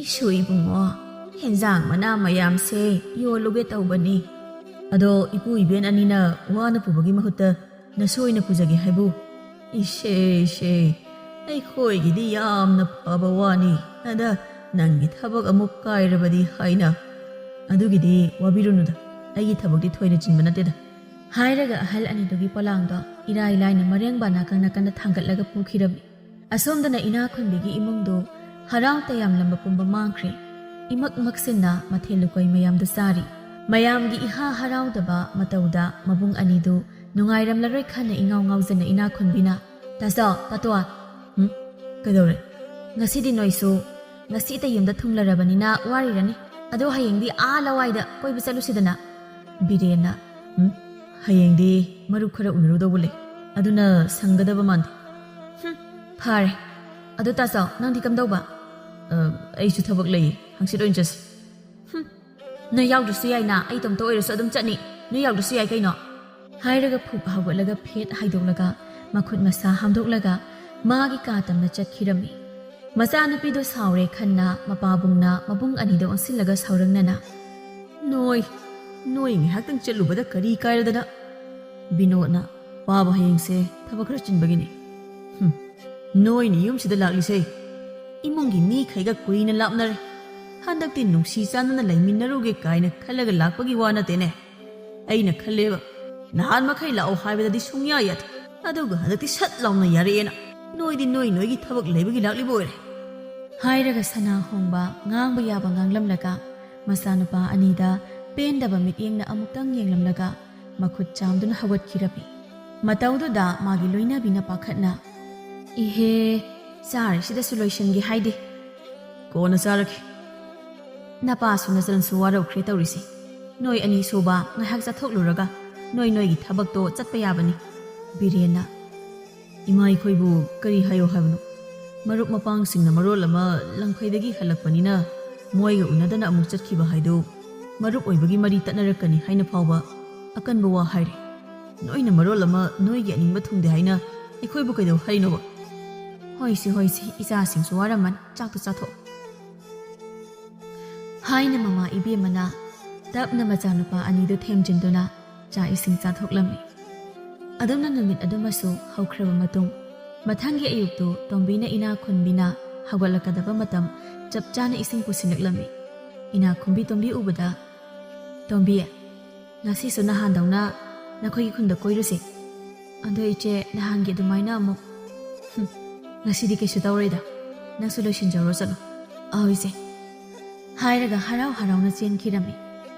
"ꯏꯁꯨ ꯏꯕꯨꯡꯉꯣ, ꯍꯦꯟꯖꯥꯡ ꯃꯅꯥ ꯃꯌꯥꯝꯁꯦ ꯌꯣꯜꯂꯨꯒꯦ ꯇꯧꯕꯅꯤ꯫ ꯑꯗꯣ ꯏꯄꯨ ꯏꯕꯦꯟ ꯑꯅꯤꯅ ꯋꯥꯅ ꯄꯨꯕꯒꯤ ꯃꯍꯨꯠꯇ ꯅꯁꯨ ꯑꯣꯏꯅ ꯄꯨꯖꯒꯦ ꯍꯥꯏꯕꯨ?" "ꯏꯁꯦ, ꯏꯁꯦ, ꯑꯩꯈꯣꯏꯒꯤꯗꯤ ꯌꯥꯝꯅ ꯐꯕ ꯋꯥꯅꯤ꯫ ꯑꯗ ꯅꯪꯒꯤ ꯊꯕꯛ ꯑꯃꯨꯛ ꯀꯥꯏꯔꯕꯗꯤ ꯍꯥꯏꯅ?" "ꯑꯗꯨꯒꯤꯗꯤ ꯋꯥꯕꯤꯔꯨꯅꯨꯗ, ꯑꯩꯒꯤ ꯊꯕꯛꯇꯤ ꯊꯣꯏꯅ ꯆꯤꯟꯕ ꯅꯠꯇꯦꯗ," ꯍꯥꯏꯔꯒ ꯑꯍꯜ ꯑꯅꯤꯗꯨꯒꯤ ꯄꯣꯂꯥꯡꯗꯣ ꯏꯔꯥꯏ ꯂꯥꯏꯅ ꯃꯔꯦꯡꯕ ꯅꯥꯀꯟ ꯅꯥꯀꯟꯗ ꯊꯥꯡꯒꯠꯂꯒ ꯄꯨꯈꯤꯔꯝꯃꯤ꯫ ꯑꯁꯣꯝꯗꯅ ꯏꯅꯥ ꯈꯨꯟꯕꯤꯒꯤ ꯏꯃꯨꯡꯗꯨ ꯍꯔꯥꯎ ꯇꯌꯥꯝꯂꯝꯕ ꯄꯨꯝꯕ ꯃꯥꯡꯈ꯭ꯔꯦ꯫ ꯏꯃꯛ ꯃꯛꯁꯤꯟꯅ ꯃꯊꯦꯜ ꯂꯨꯀꯣꯏ ꯃꯌꯥꯝꯗꯨ ꯆꯥꯔꯤ꯫ ꯃꯌꯥꯝꯒꯤ ꯏꯍꯥ ꯍꯔꯥꯎꯗꯕ ꯃꯇꯧꯗ ꯃꯕꯨꯡ ꯑꯅꯤꯗꯨ ꯅꯨꯡꯉꯥꯏꯔꯝꯂꯔꯣꯏ ꯈꯟꯅ ꯏꯉꯥꯎ ꯉꯥꯎꯖꯅ ꯏꯅꯥ ꯈꯨꯟꯕꯤꯅ, "ꯇꯥꯆꯧ, ꯇꯥꯇꯣꯟ, ꯎꯝ, ꯀꯩꯗꯧꯔꯦ? ꯉꯁꯤꯗꯤ ꯅꯣꯏꯁꯨ ꯉꯁꯤꯇ ꯌꯨꯝꯗ ꯊꯨꯡꯂꯔꯕꯅꯤꯅ ꯋꯥꯔꯤꯔꯅꯤ꯫ ꯑꯗꯣ ꯍꯌꯦꯡꯗꯤ ꯑꯥ ꯂꯋꯥꯏꯗ ꯀꯣꯏꯕ ꯆꯠꯂꯨꯁꯤꯗꯅ?" ꯕꯤꯔꯦꯟꯅ, "ꯎꯝ, ꯍꯌꯦꯡꯗꯤ ꯃꯔꯨꯞ ꯈꯔ ꯎꯅꯔꯨꯗꯧꯕ ꯂꯩ, ꯑꯗꯨꯅ ꯁꯪꯒꯗꯕ ꯃꯥꯟꯗꯦ꯫" "ꯍꯨꯝ, ꯐꯔꯦ꯫ ꯑꯗꯣ ꯇꯥꯆꯧ, ꯅꯪꯗꯤ ꯀꯝꯗꯧꯕ?" "ꯑ, ꯑꯩꯁꯨ ꯊꯕꯛ ꯂꯩꯌꯦ, ꯍꯪꯆꯤꯠ ꯑꯣꯏꯅ ꯆꯠꯁꯤ꯫" "ꯍꯨꯝ, ꯅꯣꯏ ꯌꯥꯎꯗ꯭ꯔꯁꯨ ꯌꯥꯏꯅ, ꯑꯩ ꯏꯇꯣꯝꯇ ꯑꯣꯏꯔꯁꯨ ꯑꯗꯨꯝ ꯆꯠꯅꯤ꯫ ꯅꯣꯏ ꯌꯥꯎꯗ꯭ꯔꯁꯨ ꯌꯥꯏ ꯀꯩꯅꯣ?" ꯍꯥꯏꯔꯒ ꯐꯨꯞ ꯍꯧꯒꯠꯂꯒ ꯐꯦꯠ ꯍꯥꯏꯗꯣꯛꯂꯒ ꯃꯈꯨꯠ ꯃꯁꯥ ꯍꯥꯝꯗꯣꯛꯂꯒ ꯃꯥꯒꯤ ꯀꯥ ꯇꯝꯅ ꯆꯠꯈꯤꯔꯝꯃꯤ꯫ ꯃꯆꯥꯅꯨꯄꯤꯗꯣ ꯁꯥꯎꯔꯦ ꯈꯟꯅ ꯃꯄꯥꯕꯨꯡꯅ ꯃꯕꯨꯡ ꯑꯅꯤꯗ ꯑꯣꯟꯁꯤꯜꯂꯒ ꯁꯥꯎꯔꯪꯅꯅ, "ꯅꯣꯏ, ꯅꯣꯏ ꯉꯥꯏꯍꯥꯛꯇꯪ ꯆꯠꯂꯨꯕꯗ ꯀꯔꯤ ꯀꯥꯏꯔꯗꯅ?" ꯕꯤꯅꯣꯗꯅ, "ꯄꯥꯕ ꯍꯌꯦꯡꯁꯦ ꯊꯕꯛ ꯈꯔ ꯆꯤꯟꯕꯒꯤꯅꯤ꯫ ꯍꯨꯝ, ꯅꯣꯏꯅ ꯌꯨꯝꯁꯤꯗ ꯂꯥꯛꯂꯤꯁꯦ ꯏꯃꯨꯡꯒꯤ ꯃꯤꯈꯩꯒ ꯀꯨꯏꯅ ꯂꯥꯞꯅꯔꯦ꯫ ꯍꯟꯗꯛꯇꯤ ꯅꯨꯡꯁꯤ ꯆꯥꯟꯅꯅ ꯂꯩꯃꯤꯟꯅꯔꯨꯒꯦ ꯀꯥꯏꯅ ꯈꯜꯂꯒ ꯂꯥꯛꯄꯒꯤ ꯋꯥ ꯅꯠꯇꯦꯅꯦ꯫ ꯑꯩꯅ ꯈꯜꯂꯦꯕ, ꯅꯍꯥꯟ ꯃꯈꯩ ꯂꯥꯛꯑꯣ ꯍꯥꯏꯕꯗꯗꯤ ꯁꯨꯡꯌꯥ ꯌꯥꯗꯦ꯫ ꯑꯗꯨꯒ ꯍꯟꯗꯛꯇꯤ ꯁꯠ ꯂꯥꯎꯅ ꯌꯥꯔꯛꯑꯦꯅ꯫ ꯅꯣꯏꯗꯤ ꯅꯣꯏ ꯅꯣꯏꯒꯤ ꯊꯕꯛ ꯂꯩꯕꯒꯤ ꯂꯥꯛꯂꯤꯕ ꯑꯣꯏꯔꯦ꯫" ꯍꯥꯏꯔꯒ ꯁꯅꯥ ꯍꯣꯡꯕ ꯉꯥꯡꯕ ꯌꯥꯕ ꯉꯥꯡꯂꯝꯂꯒ ꯃꯆꯥꯅꯨꯄꯥ ꯑꯅꯤꯗ ꯄꯦꯟꯗꯕ ꯃꯤꯠꯌꯦꯡꯅ ꯑꯃꯨꯛꯇꯪ ꯌꯦꯡꯂꯝꯂꯒ ꯃꯈꯨꯠ ꯆꯥꯝꯗꯨꯅ ꯍꯧꯒꯠꯈꯤꯔꯝꯃꯤ꯫ ꯃꯇꯧꯗꯨꯗ ꯃꯥꯒꯤ ꯂꯣꯏꯅꯕꯤꯅ ꯄꯥꯈꯠꯅ, "ꯏꯍꯦ, ꯆꯥꯔꯤꯁꯤꯗꯁꯨ ꯂꯣꯏꯁꯤꯟꯒꯦ ꯍꯥꯏꯗꯦ꯫ ꯀꯣꯟꯅ ꯆꯥꯔꯒꯦ꯫ ꯅꯄꯥꯁꯨ ꯅꯆꯟꯁꯨ ꯋꯥꯔꯧꯈ꯭ꯔꯦ ꯇꯧꯔꯤꯁꯦ꯫ ꯅꯣꯏ ꯑꯅꯤ ꯁꯨꯕ ꯉꯥꯏꯍꯥꯛ ꯆꯠꯊꯣꯛꯂꯨꯔꯒ ꯅꯣꯏ ꯅꯣꯏꯒꯤ ꯊꯕꯛꯇꯣ ꯆꯠꯄ ꯌꯥꯕꯅꯤ꯫ ꯕꯤꯔꯦꯟꯅ, "ꯏꯃꯥ, ꯑꯩꯈꯣꯏꯕꯨ ꯀꯔꯤ ꯍꯥꯏꯌꯣ ꯍꯥꯏꯕꯅꯣ? ꯃꯔꯨꯞ ꯃꯄꯥꯡꯁꯤꯡꯅ ꯃꯔꯣꯜ ꯑꯃ ꯂꯪꯐꯩꯗꯒꯤ ꯍꯜꯂꯛꯄꯅꯤꯅ ꯃꯣꯏꯒ ꯎꯅꯗꯅ ꯑꯃꯨꯛ ꯆꯠꯈꯤꯕ ꯍꯥꯏꯗꯨ ꯃꯔꯨꯞ ꯑꯣꯏꯕꯒꯤ ꯃꯔꯤ ꯇꯠꯅꯔꯛꯀꯅꯤ ꯍꯥꯏꯅ ꯐꯥꯎꯕ ꯑꯀꯟꯕ ꯋꯥ ꯍꯥꯏꯔꯦ꯫ ꯅꯣꯏꯅ ꯃꯔꯣꯜ ꯑꯃ ꯅꯣꯏꯒꯤ ꯑꯅꯤꯡꯕ ꯊꯨꯡꯗꯦ ꯍꯥꯏꯅ ꯑꯩꯈꯣꯏꯕꯨ ꯀꯩꯗꯧ ꯍꯥꯏꯔꯤꯅꯣꯕ?" "ꯍꯣꯏꯁꯦ, ꯍꯣꯏꯁꯦ, ꯏꯆꯥꯁꯤꯡꯁꯨ ꯋꯥꯔꯝꯃꯅꯤ, ꯆꯥꯛꯇꯨ ꯆꯥꯊꯣꯛ" ꯍꯥꯏꯅ ꯃꯃꯥ ꯏꯕꯦꯝꯃꯅ ꯇꯞꯅ ꯃꯆꯥꯅꯨꯄꯥ ꯑꯅꯤꯗꯨ ꯊꯦꯝꯖꯤꯟꯗꯨꯅ ꯆꯥꯛ ꯏꯁꯤꯡ ꯆꯥꯊꯣꯛꯂꯝꯃꯤ꯫ ꯑꯗꯨꯝꯅ ꯅꯨꯃꯤꯠ ꯑꯗꯨꯃꯁꯨ ꯍꯧꯈ꯭ꯔꯕ ꯃꯇꯨꯡ, ꯃꯊꯪꯒꯤ ꯑꯌꯨꯛꯇꯨ ꯇꯣꯝꯕꯤꯅ ꯏꯅꯥ ꯈꯨꯟꯕꯤꯅ ꯍꯧꯒꯠꯂꯛꯀꯗꯕ ꯃꯇꯝ ꯆꯞ ꯆꯥꯅ ꯏꯁꯤꯡ ꯄꯨꯁꯤꯜꯂꯛꯂꯝꯃꯤ꯫ ꯏꯅꯥ ꯈꯨꯟꯕꯤ ꯇꯣꯝꯕꯤ ꯎꯕꯗ, "ꯇꯣꯝꯕꯤ, ꯉꯁꯤꯁꯨ ꯅꯍꯥꯟꯗꯧꯅ ꯅꯈꯣꯏꯒꯤ ꯈꯨꯟꯗ ꯀꯣꯏꯔꯨꯁꯦ꯫ ꯑꯗꯣ ꯏꯆꯦ, ꯅꯍꯥꯟꯒꯤ ꯑꯗꯨꯃꯥꯏꯅ ꯑꯃꯨꯛ" "ꯍꯨꯝ, ꯉꯁꯤꯗꯤ ꯀꯩꯁꯨ ꯇꯧꯔꯣꯏꯗ꯫ ꯅꯪꯁꯨ ꯂꯣꯏꯁꯤꯟꯖꯧꯔꯣ, ꯆꯠꯂꯣ꯫" "ꯑꯧ ꯏꯆꯦ" ꯍꯥꯏꯔꯒ ꯍꯔꯥꯎ ꯍꯔꯥꯎꯅ ꯆꯦꯟꯈꯤꯔꯝꯃꯤ꯫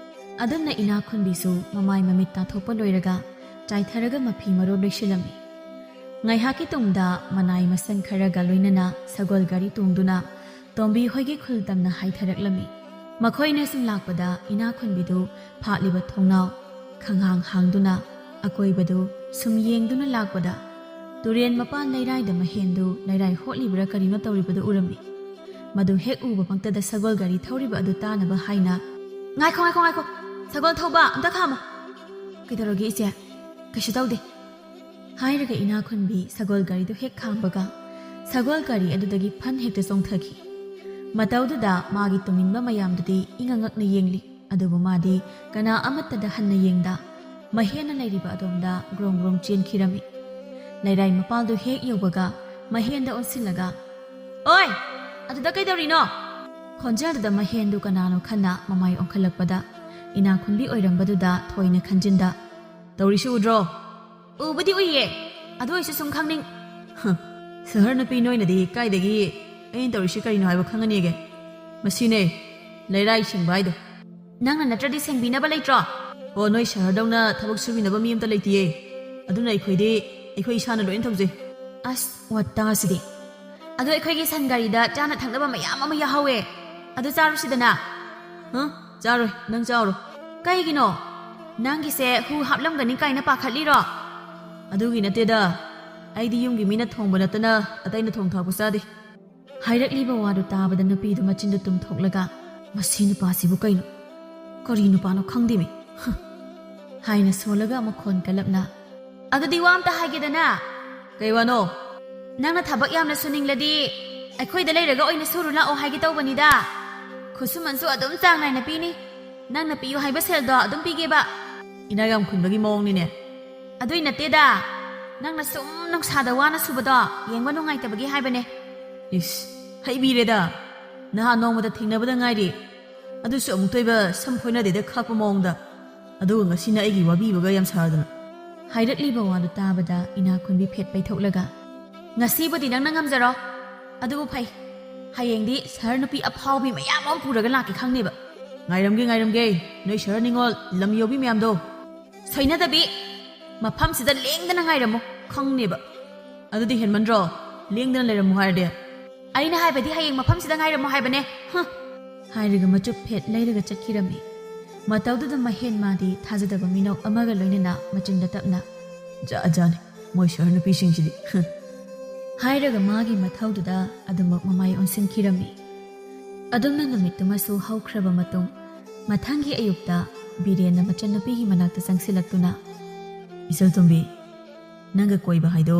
ꯑꯗꯨꯝꯅ ꯏꯅꯥ ꯈꯨꯟꯕꯤꯁꯨ ꯃꯃꯥꯏ ꯃꯃꯤꯠ ꯇꯥꯊꯣꯛꯄ ꯂꯣꯏꯔꯒ ꯆꯥꯏꯊꯔꯒ ꯃꯐꯤ ꯃꯔꯣꯟ ꯂꯣꯏꯁꯤꯜꯂꯝꯃꯤ꯫ ꯉꯥꯏꯍꯥꯛꯀꯤ ꯇꯨꯡꯗ ꯃꯅꯥꯏ ꯃꯁꯟ ꯈꯔꯒ ꯂꯣꯏꯅꯅ ꯁꯒꯣꯜ ꯒꯥꯔꯤ ꯇꯣꯡꯗꯨꯅ ꯇꯣꯝꯕꯤ ꯍꯣꯏꯒꯤ ꯈꯨꯜ ꯇꯝꯅ ꯍꯥꯏꯊꯔꯛꯂꯝꯃꯤ꯫ ꯃꯈꯣꯏꯅ ꯁꯨꯝ ꯂꯥꯛꯄꯗ ꯏꯅꯥ ꯈꯨꯟꯕꯤꯗꯨ ꯐꯥꯠꯂꯤꯕ ꯊꯣꯡꯅꯥꯎ ꯈꯪꯍꯥꯡ ꯍꯥꯡꯗꯨꯅ ꯑꯀꯣꯏꯕꯗꯨ ꯁꯨꯝ ꯌꯦꯡꯗꯨꯅ ꯂꯥꯛꯄꯗ, ꯇꯨꯔꯦꯟ ꯃꯄꯥꯟ ꯂꯩꯔꯥꯏꯗ ꯃꯍꯦꯟꯗꯨ ꯂꯩꯔꯥꯏ ꯍꯣꯠꯂꯤꯕ꯭ꯔꯥ ꯀꯔꯤꯅꯣ ꯇꯧꯔꯤꯕꯗꯨ ꯎꯔꯝꯃꯤ꯫ ꯃꯗꯨ ꯍꯦꯛ ꯎꯕꯃꯛꯇꯗ ꯁꯒꯣꯜ ꯒꯥꯔꯤ ꯊꯧꯔꯤꯕ ꯑꯗꯨ ꯇꯥꯅꯕ ꯍꯥꯏꯅ, "ꯉꯥꯏꯈꯣ, ꯉꯥꯏꯈꯣ, ꯉꯥꯏꯈꯣ! ꯁꯒꯣꯜ ꯊꯧꯕ, ꯑꯝꯇ ꯈꯥꯝꯃꯣ!" "ꯀꯩꯗꯧꯔꯒꯦ ꯏꯆꯦ? ꯀꯩꯁꯨ ꯇꯧꯗꯦ" ꯍꯥꯏꯔꯒ ꯏꯅꯥ ꯈꯨꯟꯕꯤ ꯁꯒꯣꯜ ꯒꯥꯔꯤꯗꯨ ꯍꯦꯛ ꯈꯥꯝꯕꯒ, ꯁꯒꯣꯜ ꯒꯥꯔꯤ ꯑꯗꯨꯗꯒꯤ ꯐꯟ ꯍꯦꯛꯇ ꯆꯣꯡꯊꯈꯤ꯫ ꯃꯇꯧꯗꯨꯗ ꯃꯥꯒꯤ ꯇꯨꯡꯏꯟꯕ ꯃꯌꯥꯝꯗꯨꯗꯤ ꯏꯉꯛ ꯉꯛꯅ ꯌꯦꯡꯂꯤ꯫ ꯑꯗꯨꯕꯨ ꯃꯥꯗꯤ ꯀꯅꯥ ꯑꯃꯠꯇꯗ ꯍꯟꯅ ꯌꯦꯡꯗ, ꯃꯍꯦꯟꯅ ꯂꯩꯔꯤꯕ ꯑꯗꯣꯝꯗ ꯒ꯭ꯔꯣꯡ ꯒ꯭ꯔꯣꯡ ꯆꯦꯟꯈꯤꯔꯝꯃꯤ꯫ ꯂꯩꯔꯥꯏ ꯃꯄꯥꯜꯗꯨ ꯍꯦꯛ ꯌꯧꯕꯒ, ꯃꯍꯦꯟꯗ ꯑꯣꯟꯁꯤꯜꯂꯒ, "ꯑꯣꯏ! ꯑꯗꯨꯗ ꯀꯩꯗꯧꯔꯤꯅꯣ?" ꯈꯣꯟꯖꯦꯜꯗꯨꯗ ꯃꯍꯦꯟꯗꯨ ꯀꯅꯥꯅꯣ ꯈꯟꯅ ꯃꯃꯥꯏ ꯑꯣꯟꯈꯠꯂꯛꯄꯗ, ꯏꯅꯥ ꯈꯨꯟꯕꯤ ꯑꯣꯏꯔꯝꯕꯗꯨꯗ ꯊꯣꯏꯅ ꯈꯟꯖꯤꯟꯗ, "ꯇꯧꯔꯤꯁꯤ ꯎꯗ꯭ꯔꯣ?" "ꯎꯕꯨꯗꯤ ꯎꯏꯌꯦ, ꯑꯗꯨ ꯑꯣꯏꯁꯨ ꯁꯨꯝ ꯈꯪꯅꯤꯡ..." "ꯍ, ꯁꯍꯔ ꯅꯨꯄꯤ ꯅꯣꯏꯅꯗꯤ ꯀꯥꯏꯗꯒꯤ ꯑꯩꯅ ꯇꯧꯔꯤꯁꯤ ꯀꯔꯤꯅꯣ ꯍꯥꯏꯕ ꯈꯪꯒꯅꯤꯒꯦ? ꯃꯁꯤꯅꯦ ꯂꯩꯔꯥꯏ ꯁꯦꯡꯕ ꯍꯥꯏꯗꯣ꯫" "ꯅꯪꯅ ꯅꯠꯇ꯭ꯔꯗꯤ ꯁꯦꯡꯕꯤꯅꯕ ꯂꯩꯇ꯭ꯔꯣ?" "ꯑꯣ, ꯅꯣꯏ ꯁꯍꯔꯗꯧꯅ ꯊꯕꯛ ꯁꯨꯕꯤꯅꯕ ꯃꯤ ꯑꯝꯇ ꯂꯩꯇꯤꯌꯦ꯫ ꯑꯗꯨꯅ ꯑꯩꯈꯣꯏꯗꯤ ꯑꯩꯈꯣꯏ ꯏꯁꯥꯅ ꯂꯣꯏꯅ ꯇꯧꯖꯩ꯫" "ꯑꯁ, ꯋꯥꯇꯥꯁꯤꯗꯤ!" ꯑꯗꯣ ꯑꯩꯈꯣꯏꯒꯤ ꯁꯟ ꯒꯥꯔꯤꯗ ꯆꯥꯅ ꯊꯛꯅꯕ ꯃꯌꯥꯝ ꯑꯃ ꯌꯥꯎꯍꯧꯋꯦ, ꯑꯗꯨ ꯆꯥꯔꯨꯁꯤꯗꯅ꯫ ꯍ? ꯆꯥꯔꯣꯏ, ꯅꯪ ꯆꯥꯔꯣ꯫ ꯀꯩꯒꯤꯅꯣ? ꯅꯪꯒꯤꯁꯦ ꯍꯨ ꯍꯥꯞꯂꯝꯒꯅꯤ ꯀꯥꯏꯅ ꯄꯥꯈꯠꯂꯤꯔꯣ? ꯑꯗꯨꯒꯤ ꯅꯠꯇꯦꯗ, ꯑꯩꯗꯤ ꯌꯨꯝꯒꯤ ꯃꯤꯅ ꯊꯣꯡꯕ ꯅꯠꯇꯅ ꯑꯇꯩꯅ ꯊꯣꯡ ꯊꯥꯛꯄ ꯆꯥꯗꯦ꯫ ꯍꯥꯏꯔꯛꯂꯤꯕ ꯋꯥꯗꯨ ꯇꯥꯕꯗ ꯅꯨꯄꯤꯗꯨ ꯃꯆꯤꯟꯗꯨ ꯇꯨꯝꯊꯣꯛꯂꯒ, "ꯃꯁꯤ ꯅꯨꯄꯥꯁꯤꯕꯨ ꯀꯩꯅꯣ? ꯀꯔꯤ ꯅꯨꯄꯥꯅꯣ ꯈꯪꯗꯦꯃꯤ꯫ ꯍ!" ꯍꯥꯏꯅ ꯁꯣꯜꯂꯒ ꯃꯈꯣꯟ ꯀꯜꯂꯞꯅ, "ꯑꯗꯨꯗꯤ ꯋꯥ ꯑꯝꯇ ꯍꯥꯏꯒꯦꯗꯅ?" "ꯀꯩ ꯋꯥꯅꯣ?" "ꯅꯪꯅ ꯊꯕꯛ ꯌꯥꯝꯅ ꯁꯨꯅꯤꯡꯂꯗꯤ ꯑꯩꯈꯣꯏꯗ ꯂꯩꯔꯒ ꯑꯣꯏꯅ ꯁꯨꯔꯨ ꯂꯥꯛꯑꯣ ꯍꯥꯏꯒꯦ ꯇꯧꯕꯅꯤꯗ꯫ ꯈꯨꯠꯁꯨꯃꯟꯁꯨ ꯑꯗꯨꯝ ꯆꯥꯡ ꯅꯥꯏꯅ ꯄꯤꯅꯤ꯫ ꯅꯪꯅ ꯄꯤꯌꯨ ꯍꯥꯏꯕ ꯁꯦꯜꯗꯣ ꯑꯗꯨꯝ ꯄꯤꯒꯦꯕ꯫" ꯏꯅꯥꯛ ꯌꯥꯝ ꯈꯨꯟꯕꯒꯤ ꯃꯑꯣꯡꯅꯤꯅꯦ꯫ "ꯑꯗꯨꯏ ꯅꯠꯇꯦꯗ, ꯅꯪꯅ ꯁꯨꯝ ꯅꯨꯡꯁꯥꯗ ꯋꯥꯅ ꯁꯨꯕꯗꯣ ꯌꯦꯡꯕ ꯅꯨꯡꯉꯥꯏꯇꯕꯒꯤ ꯍꯥꯏꯕꯅꯦ꯫" ꯏꯁ, ꯍꯩꯕꯤꯔꯦꯗ꯫ ꯅꯍꯥꯟ ꯅꯣꯡꯃꯗ ꯊꯦꯡꯅꯕꯗ ꯉꯥꯏꯔꯤ, ꯑꯗꯨꯁꯨ ꯑꯃꯨꯛꯇ ꯑꯣꯏꯕ ꯁꯝ ꯐꯣꯏꯅꯗꯦꯗ ꯈꯥꯛꯄ ꯃꯑꯣꯡꯗ꯫ ꯑꯗꯨꯒ ꯉꯁꯤꯅ ꯑꯩꯒꯤ ꯋꯥꯕꯤꯕꯒ ꯌꯥꯝ ꯁꯥꯗꯅ꯫ ꯍꯥꯏꯔꯛꯂꯤꯕ ꯋꯥꯗꯨ ꯇꯥꯕꯗ ꯏꯅꯥꯛꯈꯨꯟꯕꯤ ꯐꯦꯠ ꯄꯩꯊꯣꯛꯂꯒ, "ꯉꯁꯤꯕꯨꯗꯤ ꯅꯪꯅ ꯉꯝꯖꯔꯣ꯫ ꯑꯗꯨꯕꯨ ꯐꯩ, ꯍꯌꯦꯡꯗꯤ ꯁꯍꯔ ꯅꯨꯄꯤ ꯑꯐꯥꯎꯕꯤ ꯃꯌꯥꯝ ꯑꯃ ꯄꯨꯔꯒ ꯂꯥꯛꯀꯦ ꯈꯪꯅꯦꯕ꯫" "ꯉꯥꯏꯔꯝꯒꯦ, ꯉꯥꯏꯔꯝꯒꯦ, ꯅꯣꯏ ꯁꯍꯔ ꯅꯤꯉꯣꯜ ꯂꯝ ꯌꯧꯕꯤ ꯃꯌꯥꯝꯗꯣ꯫" "ꯁꯣꯏꯅꯗꯕꯤ, ꯃꯐꯝꯁꯤꯗ ꯂꯦꯡꯗꯅ ꯉꯥꯏꯔꯝꯃꯨ ꯈꯪꯅꯦꯕ꯫" "ꯑꯗꯨꯗꯤ ꯍꯦꯟꯃꯟꯗ꯭ꯔꯣ, ꯂꯦꯡꯗꯅ ꯂꯩꯔꯝꯃꯨ ꯍꯥꯏꯔꯗꯤ?" "ꯑꯩꯅ ꯍꯥꯏꯕꯗꯤ ꯍꯌꯦꯡ ꯃꯐꯝꯁꯤꯗ ꯉꯥꯏꯔꯝꯃꯨ ꯍꯥꯏꯕꯅꯦ꯫" "ꯍ!" ꯍꯥꯏꯔꯒ ꯃꯆꯨꯞ ꯐꯦꯠ ꯂꯩꯔꯒ ꯆꯠꯈꯤꯔꯝꯃꯤ꯫ ꯃꯇꯧꯗꯨꯗ ꯃꯍꯦꯟ ꯃꯥꯗꯤ ꯊꯥꯖꯗꯕ ꯃꯤꯅꯧ ꯑꯃꯒ ꯂꯣꯏꯅꯅ ꯃꯆꯤꯟꯗ ꯇꯞꯅ, "ꯖꯥꯠ ꯖꯥꯠꯅꯤ ꯃꯣꯏ ꯁꯍꯔ ꯅꯨꯄꯤꯁꯤꯡꯁꯤꯗꯤ꯫" ꯍ! ꯍꯥꯏꯔꯒ ꯃꯥꯒꯤ ꯃꯊꯧꯗꯨꯗ ꯑꯗꯨꯃꯛ ꯃꯃꯥꯏ ꯑꯣꯟꯁꯤꯟꯈꯤꯔꯝꯃꯤ꯫ ꯑꯗꯨꯝꯅ ꯅꯨꯃꯤꯠꯇꯨꯃꯁꯨ ꯍꯧꯈ꯭ꯔꯕ ꯃꯇꯨꯡ, ꯃꯊꯪꯒꯤ ꯑꯌꯨꯛꯇ ꯕꯤꯔꯦꯟꯅ ꯃꯆꯟꯅꯨꯄꯤꯒꯤ ꯃꯅꯥꯛꯇ ꯆꯪꯁꯤꯜꯂꯛꯇꯨꯅ, "ꯏꯆꯜ ꯇꯣꯝꯕꯤ, ꯅꯪꯒ ꯀꯣꯏꯕ ꯍꯥꯏꯗꯣ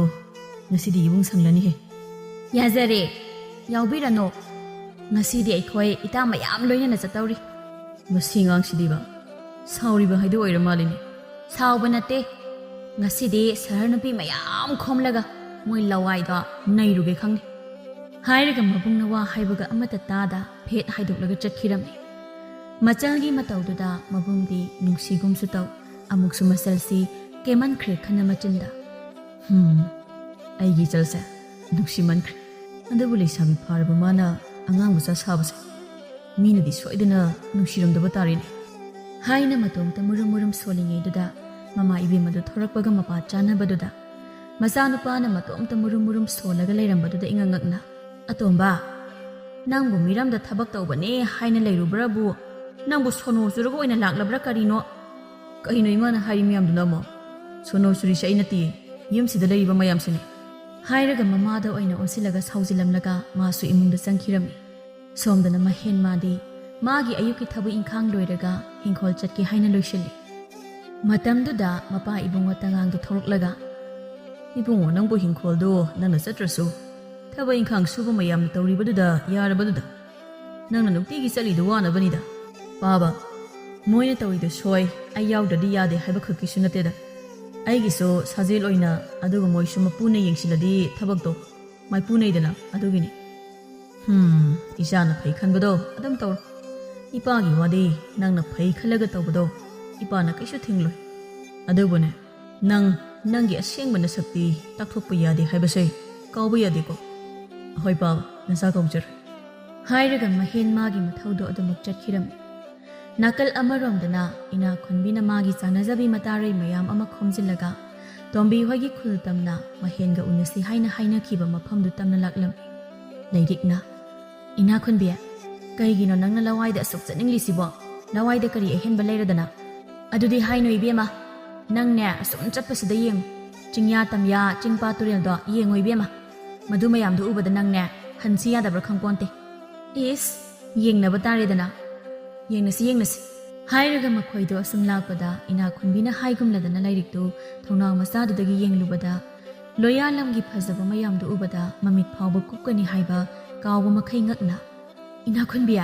ꯉꯁꯤꯗꯤ ꯏꯕꯨꯡ ꯁꯪꯂꯅꯤꯍꯦ꯫" "ꯌꯥꯖꯔꯦ, ꯌꯥꯎꯕꯤꯔꯅꯣ꯫ ꯉꯁꯤꯗꯤ ꯑꯩꯈꯣꯏ ꯏꯇꯥ ꯃꯌꯥꯝ ꯂꯣꯏꯅꯅ ꯆꯠꯇꯧꯔꯤ꯫" "ꯃꯁꯤ ꯑꯉꯥꯡꯁꯤꯗꯤꯕ, ꯁꯥꯎꯔꯤꯕ ꯍꯥꯏꯗꯣ ꯑꯣꯏꯔ ꯃꯥꯜꯂꯤꯅꯦ꯫" "ꯁꯥꯎꯕ ꯅꯠꯇꯦ, ꯉꯁꯤꯗꯤ ꯁꯍꯔ ꯅꯨꯄꯤ ꯃꯌꯥꯝ ꯈꯣꯝꯂꯒ ꯃꯣꯏ ꯂꯋꯥꯏꯗꯣ ꯅꯩꯔꯨꯒꯦ ꯈꯪꯅꯤ꯫" ꯍꯥꯏꯔꯒ ꯃꯕꯨꯡꯅ ꯋꯥ ꯍꯥꯏꯕꯒ ꯑꯃꯠꯇ ꯇꯥꯗ ꯐꯦꯠ ꯍꯥꯏꯗꯣꯛꯂꯒ ꯆꯠꯈꯤꯔꯝꯃꯤ꯫ ꯃꯆꯜꯒꯤ ꯃꯇꯧꯗꯨꯗ ꯃꯕꯨꯡꯗꯤ ꯅꯨꯡꯁꯤꯒꯨꯝꯁꯨ ꯇꯧ, ꯑꯃꯨꯛꯁꯨ ꯃꯆꯜꯁꯤ ꯀꯦꯃꯟꯈ꯭ꯔꯦ ꯈꯟꯅ ꯃꯆꯤꯟꯗ, "ꯍꯝ, ꯑꯩꯒꯤ ꯏꯆꯜꯁꯦ ꯅꯨꯡꯁꯤꯃꯟꯈ꯭ꯔꯦ꯫ ꯑꯗꯨꯕꯨ ꯂꯩꯁꯥꯕꯤ ꯐꯥꯔꯕ ꯃꯥꯅ ꯑꯉꯥꯡ ꯃꯆꯥ ꯁꯥꯕꯁꯦ ꯃꯤꯅꯗꯤ ꯁꯣꯏꯗꯅ ꯅꯨꯡꯁꯤꯔꯝꯗꯕ ꯇꯥꯔꯦꯅꯦ" ꯍꯥꯏꯅ ꯃꯇꯣꯝꯇ ꯃꯨꯔꯨꯝ ꯃꯨꯔꯨꯝ ꯁꯣꯜꯂꯤꯉꯩꯗꯨꯗ ꯃꯃꯥ ꯏꯕꯦꯝ ꯑꯗꯨ ꯊꯣꯔꯛꯄꯒ ꯃꯄꯥ ꯆꯥꯅꯕꯗꯨꯗ ꯃꯆꯥꯅꯨꯄꯥꯅ ꯃꯇꯣꯝꯇ ꯃꯨꯔꯨꯝ ꯃꯨꯔꯨꯝ ꯁꯣꯜꯂꯒ ꯂꯩꯔꯝꯕꯗꯨꯗ ꯏꯉꯛ ꯉꯛꯅ, "ꯑꯇꯣꯝꯕ, ꯅꯪꯕꯨ ꯃꯤꯔꯝꯗ ꯊꯕꯛ ꯇꯧꯕꯅꯦ ꯍꯥꯏꯅ ꯂꯩꯔꯨꯕ꯭ꯔꯕꯨ, ꯅꯪꯕꯨ ꯁꯣꯅꯣ ꯆꯨꯔꯒ ꯑꯣꯏꯅ ꯂꯥꯛꯂꯕ꯭ꯔꯥ ꯀꯔꯤꯅꯣ?" "ꯀꯩꯅꯣ ꯏꯃꯥꯅ ꯍꯥꯏꯔꯤ ꯃꯌꯥꯝꯗꯨꯅ ꯑꯃꯨꯛ? ꯁꯣꯅꯣ ꯆꯨꯔꯤꯁꯦ ꯑꯩ ꯅꯠꯇꯤꯌꯦ, ꯌꯨꯝꯁꯤꯗ ꯂꯩꯔꯤꯕ ꯃꯌꯥꯝꯁꯤꯅꯤ꯫" ꯍꯥꯏꯔꯒ ꯃꯃꯥꯗ ꯑꯣꯏꯅ ꯑꯣꯟꯁꯤꯜꯂꯒ ꯁꯥꯎꯖꯤꯜꯂꯝꯂꯒ ꯃꯥꯁꯨ ꯏꯃꯨꯡꯗ ꯆꯪꯈꯤꯔꯝꯃꯤ꯫ ꯁꯣꯝꯗꯅ ꯃꯍꯦꯟ ꯃꯥꯗꯤ ꯃꯥꯒꯤ ꯑꯌꯨꯛꯀꯤ ꯊꯕꯛ ꯏꯪꯈꯥꯡ ꯂꯣꯏꯔꯒ ꯍꯤꯡꯈꯣꯜ ꯆꯠꯀꯦ ꯍꯥꯏꯅ ꯂꯣꯏꯁꯤꯜꯂꯤ꯫ ꯃꯇꯝꯗꯨꯗ ꯃꯄꯥ ꯏꯕꯨꯡꯉꯣ ꯇꯉꯥꯡꯗꯨ ꯊꯣꯛꯂꯛꯂꯒ, "ꯏꯕꯨꯡꯉꯣ, ꯅꯪꯕꯨ ꯍꯤꯡꯈꯣꯜꯗꯣ ꯅꯪꯅ ꯆꯠꯇ꯭ꯔꯁꯨ ꯊꯕꯛ ꯏꯪꯈꯥꯡ ꯁꯨꯕ ꯃꯌꯥꯝꯅ ꯇꯧꯔꯤꯕꯗꯨꯗ ꯌꯥꯔꯕꯗꯨꯗ? ꯅꯪꯅ ꯅꯨꯡꯇꯤꯒꯤ ꯆꯠꯂꯤꯗꯨ ꯋꯥꯅꯕꯅꯤꯗ꯫ ꯄꯥꯕ, ꯃꯣꯏꯅ ꯇꯧꯔꯤꯗꯣ ꯁꯣꯏ, ꯑꯩ ꯌꯥꯎꯗ꯭ꯔꯗꯤ ꯌꯥꯗꯦ ꯍꯥꯏꯕ ꯈꯛꯀꯤꯁꯨ ꯅꯠꯇꯦꯗ꯫ ꯑꯩꯒꯤꯁꯨ ꯁꯥꯖꯦꯜ ꯑꯣꯏꯅ, ꯑꯗꯨꯒ ꯃꯣꯏꯁꯨ ꯃꯄꯨꯅ ꯌꯦꯡꯁꯤꯜꯂꯗꯤ ꯊꯕꯛꯇꯣ ꯃꯥꯏꯄꯨꯅꯩꯗꯅ, ꯑꯗꯨꯒꯤꯅꯤ꯫" "ꯍꯝ, ꯏꯆꯥꯅ ꯐꯩ ꯈꯟꯕꯗꯣ ꯑꯗꯨꯝ ꯇꯧꯔꯣ꯫ ꯏꯄꯥꯒꯤ ꯋꯥꯗꯤ ꯅꯪꯅ ꯐꯩ ꯈꯜꯂꯒ ꯇꯧꯕꯗꯣ ꯏꯄꯥꯅ ꯀꯩꯁꯨ ꯊꯤꯡꯂꯣꯏ꯫ ꯑꯗꯨꯕꯨꯅꯦ, ꯅꯪ ꯅꯪꯒꯤ ꯑꯁꯦꯡꯕ ꯅꯁꯛꯇꯤ ꯇꯥꯛꯊꯣꯛꯄ ꯌꯥꯗꯦ ꯍꯥꯏꯕꯁꯦ ꯀꯥꯎꯕ ꯌꯥꯗꯦꯀꯣ꯫ ꯍꯣꯏ ꯄꯥꯕ, ꯅꯆꯥ ꯀꯧꯖꯔꯣꯏ꯫" ꯍꯥꯏꯔꯒ ꯃꯍꯦꯟ ꯃꯥꯒꯤ ꯃꯊꯧꯗꯣ ꯑꯗꯨꯃꯛ ꯆꯠꯈꯤꯔꯝꯃꯤ꯫ ꯅꯥꯀꯜ ꯑꯃꯔꯣꯝꯗꯅ ꯏꯅꯥꯛꯈꯨꯟꯕꯤꯅ ꯃꯥꯒꯤ ꯆꯥꯅꯖꯕꯤ ꯃꯇꯥꯔꯣꯏ ꯃꯌꯥꯝ ꯑꯃ ꯈꯣꯝꯖꯤꯜꯂꯒ ꯇꯣꯝꯕꯤ ꯍꯣꯏꯒꯤ ꯈꯨꯜ ꯇꯝꯅ ꯃꯍꯦꯟꯒ ꯎꯅꯁꯤ ꯍꯥꯏꯅ ꯍꯥꯏꯅꯈꯤꯕ ꯃꯐꯝꯗꯨ ꯇꯝꯅ ꯂꯥꯛꯂꯝꯃꯤ꯫ ꯂꯩꯔꯤꯛꯅ, "ꯏꯅꯥꯛꯈꯨꯟꯕꯤ, ꯀꯩꯒꯤꯅꯣ ꯅꯪꯅ ꯂꯋꯥꯏꯗ ꯑꯁꯨꯛ ꯆꯠꯅꯤꯡꯂꯤꯁꯤꯕꯣ? ꯂꯋꯥꯏꯗ ꯀꯔꯤ ꯑꯍꯦꯟꯕ ꯂꯩꯔꯗꯅ? ꯑꯗꯨꯗꯤ ꯍꯥꯏꯅꯨ ꯏꯕꯦꯝꯃ, ꯅꯪꯅꯦ ꯑꯁꯨꯝ ꯆꯠꯄꯁꯤꯗ ꯌꯦꯡꯉꯨ, ꯆꯤꯡꯌꯥ ꯇꯝꯌꯥ, ꯆꯤꯡ ꯄꯥꯠ ꯇꯨꯔꯦꯜꯗꯣ ꯌꯦꯡꯉꯨ ꯏꯕꯦꯝꯃ꯫ ꯃꯗꯨ ꯃꯌꯥꯝꯗꯣ ꯎꯕꯗ ꯅꯪꯅꯦ ꯍꯟꯁꯤ ꯌꯥꯗꯕ꯭ꯔꯥ ꯈꯪꯄꯣꯟꯇꯦ꯫" "ꯏꯁ, ꯌꯦꯡꯅꯕ ꯇꯥꯔꯦꯗꯅ꯫ ꯌꯦꯡꯅꯁꯤ, ꯌꯦꯡꯅꯁꯤ꯫" ꯍꯥꯏꯔꯒ ꯃꯈꯣꯏꯗꯣ ꯑꯁꯨꯝ ꯂꯥꯛꯄꯗ ꯏꯅꯥꯛꯈꯨꯟꯕꯤꯅ ꯍꯥꯏꯒꯨꯝꯂꯗꯅ ꯂꯩꯔꯤꯛꯇꯨ ꯊꯣꯡꯅꯥꯎ ꯃꯆꯥꯗꯨꯗꯒꯤ ꯌꯦꯡꯂꯨꯕꯗ, ꯂꯣꯌꯥꯂꯝꯒꯤ ꯐꯖꯕ ꯃꯌꯥꯝꯗꯨ ꯎꯕꯗ ꯃꯃꯤꯠ ꯐꯥꯎꯕ ꯀꯨꯞꯀꯅꯤ ꯍꯥꯏꯕ ꯀꯥꯎꯕ ꯃꯈꯩ ꯉꯛꯅ, "ꯏꯅꯥꯛꯈꯨꯟꯕꯤ,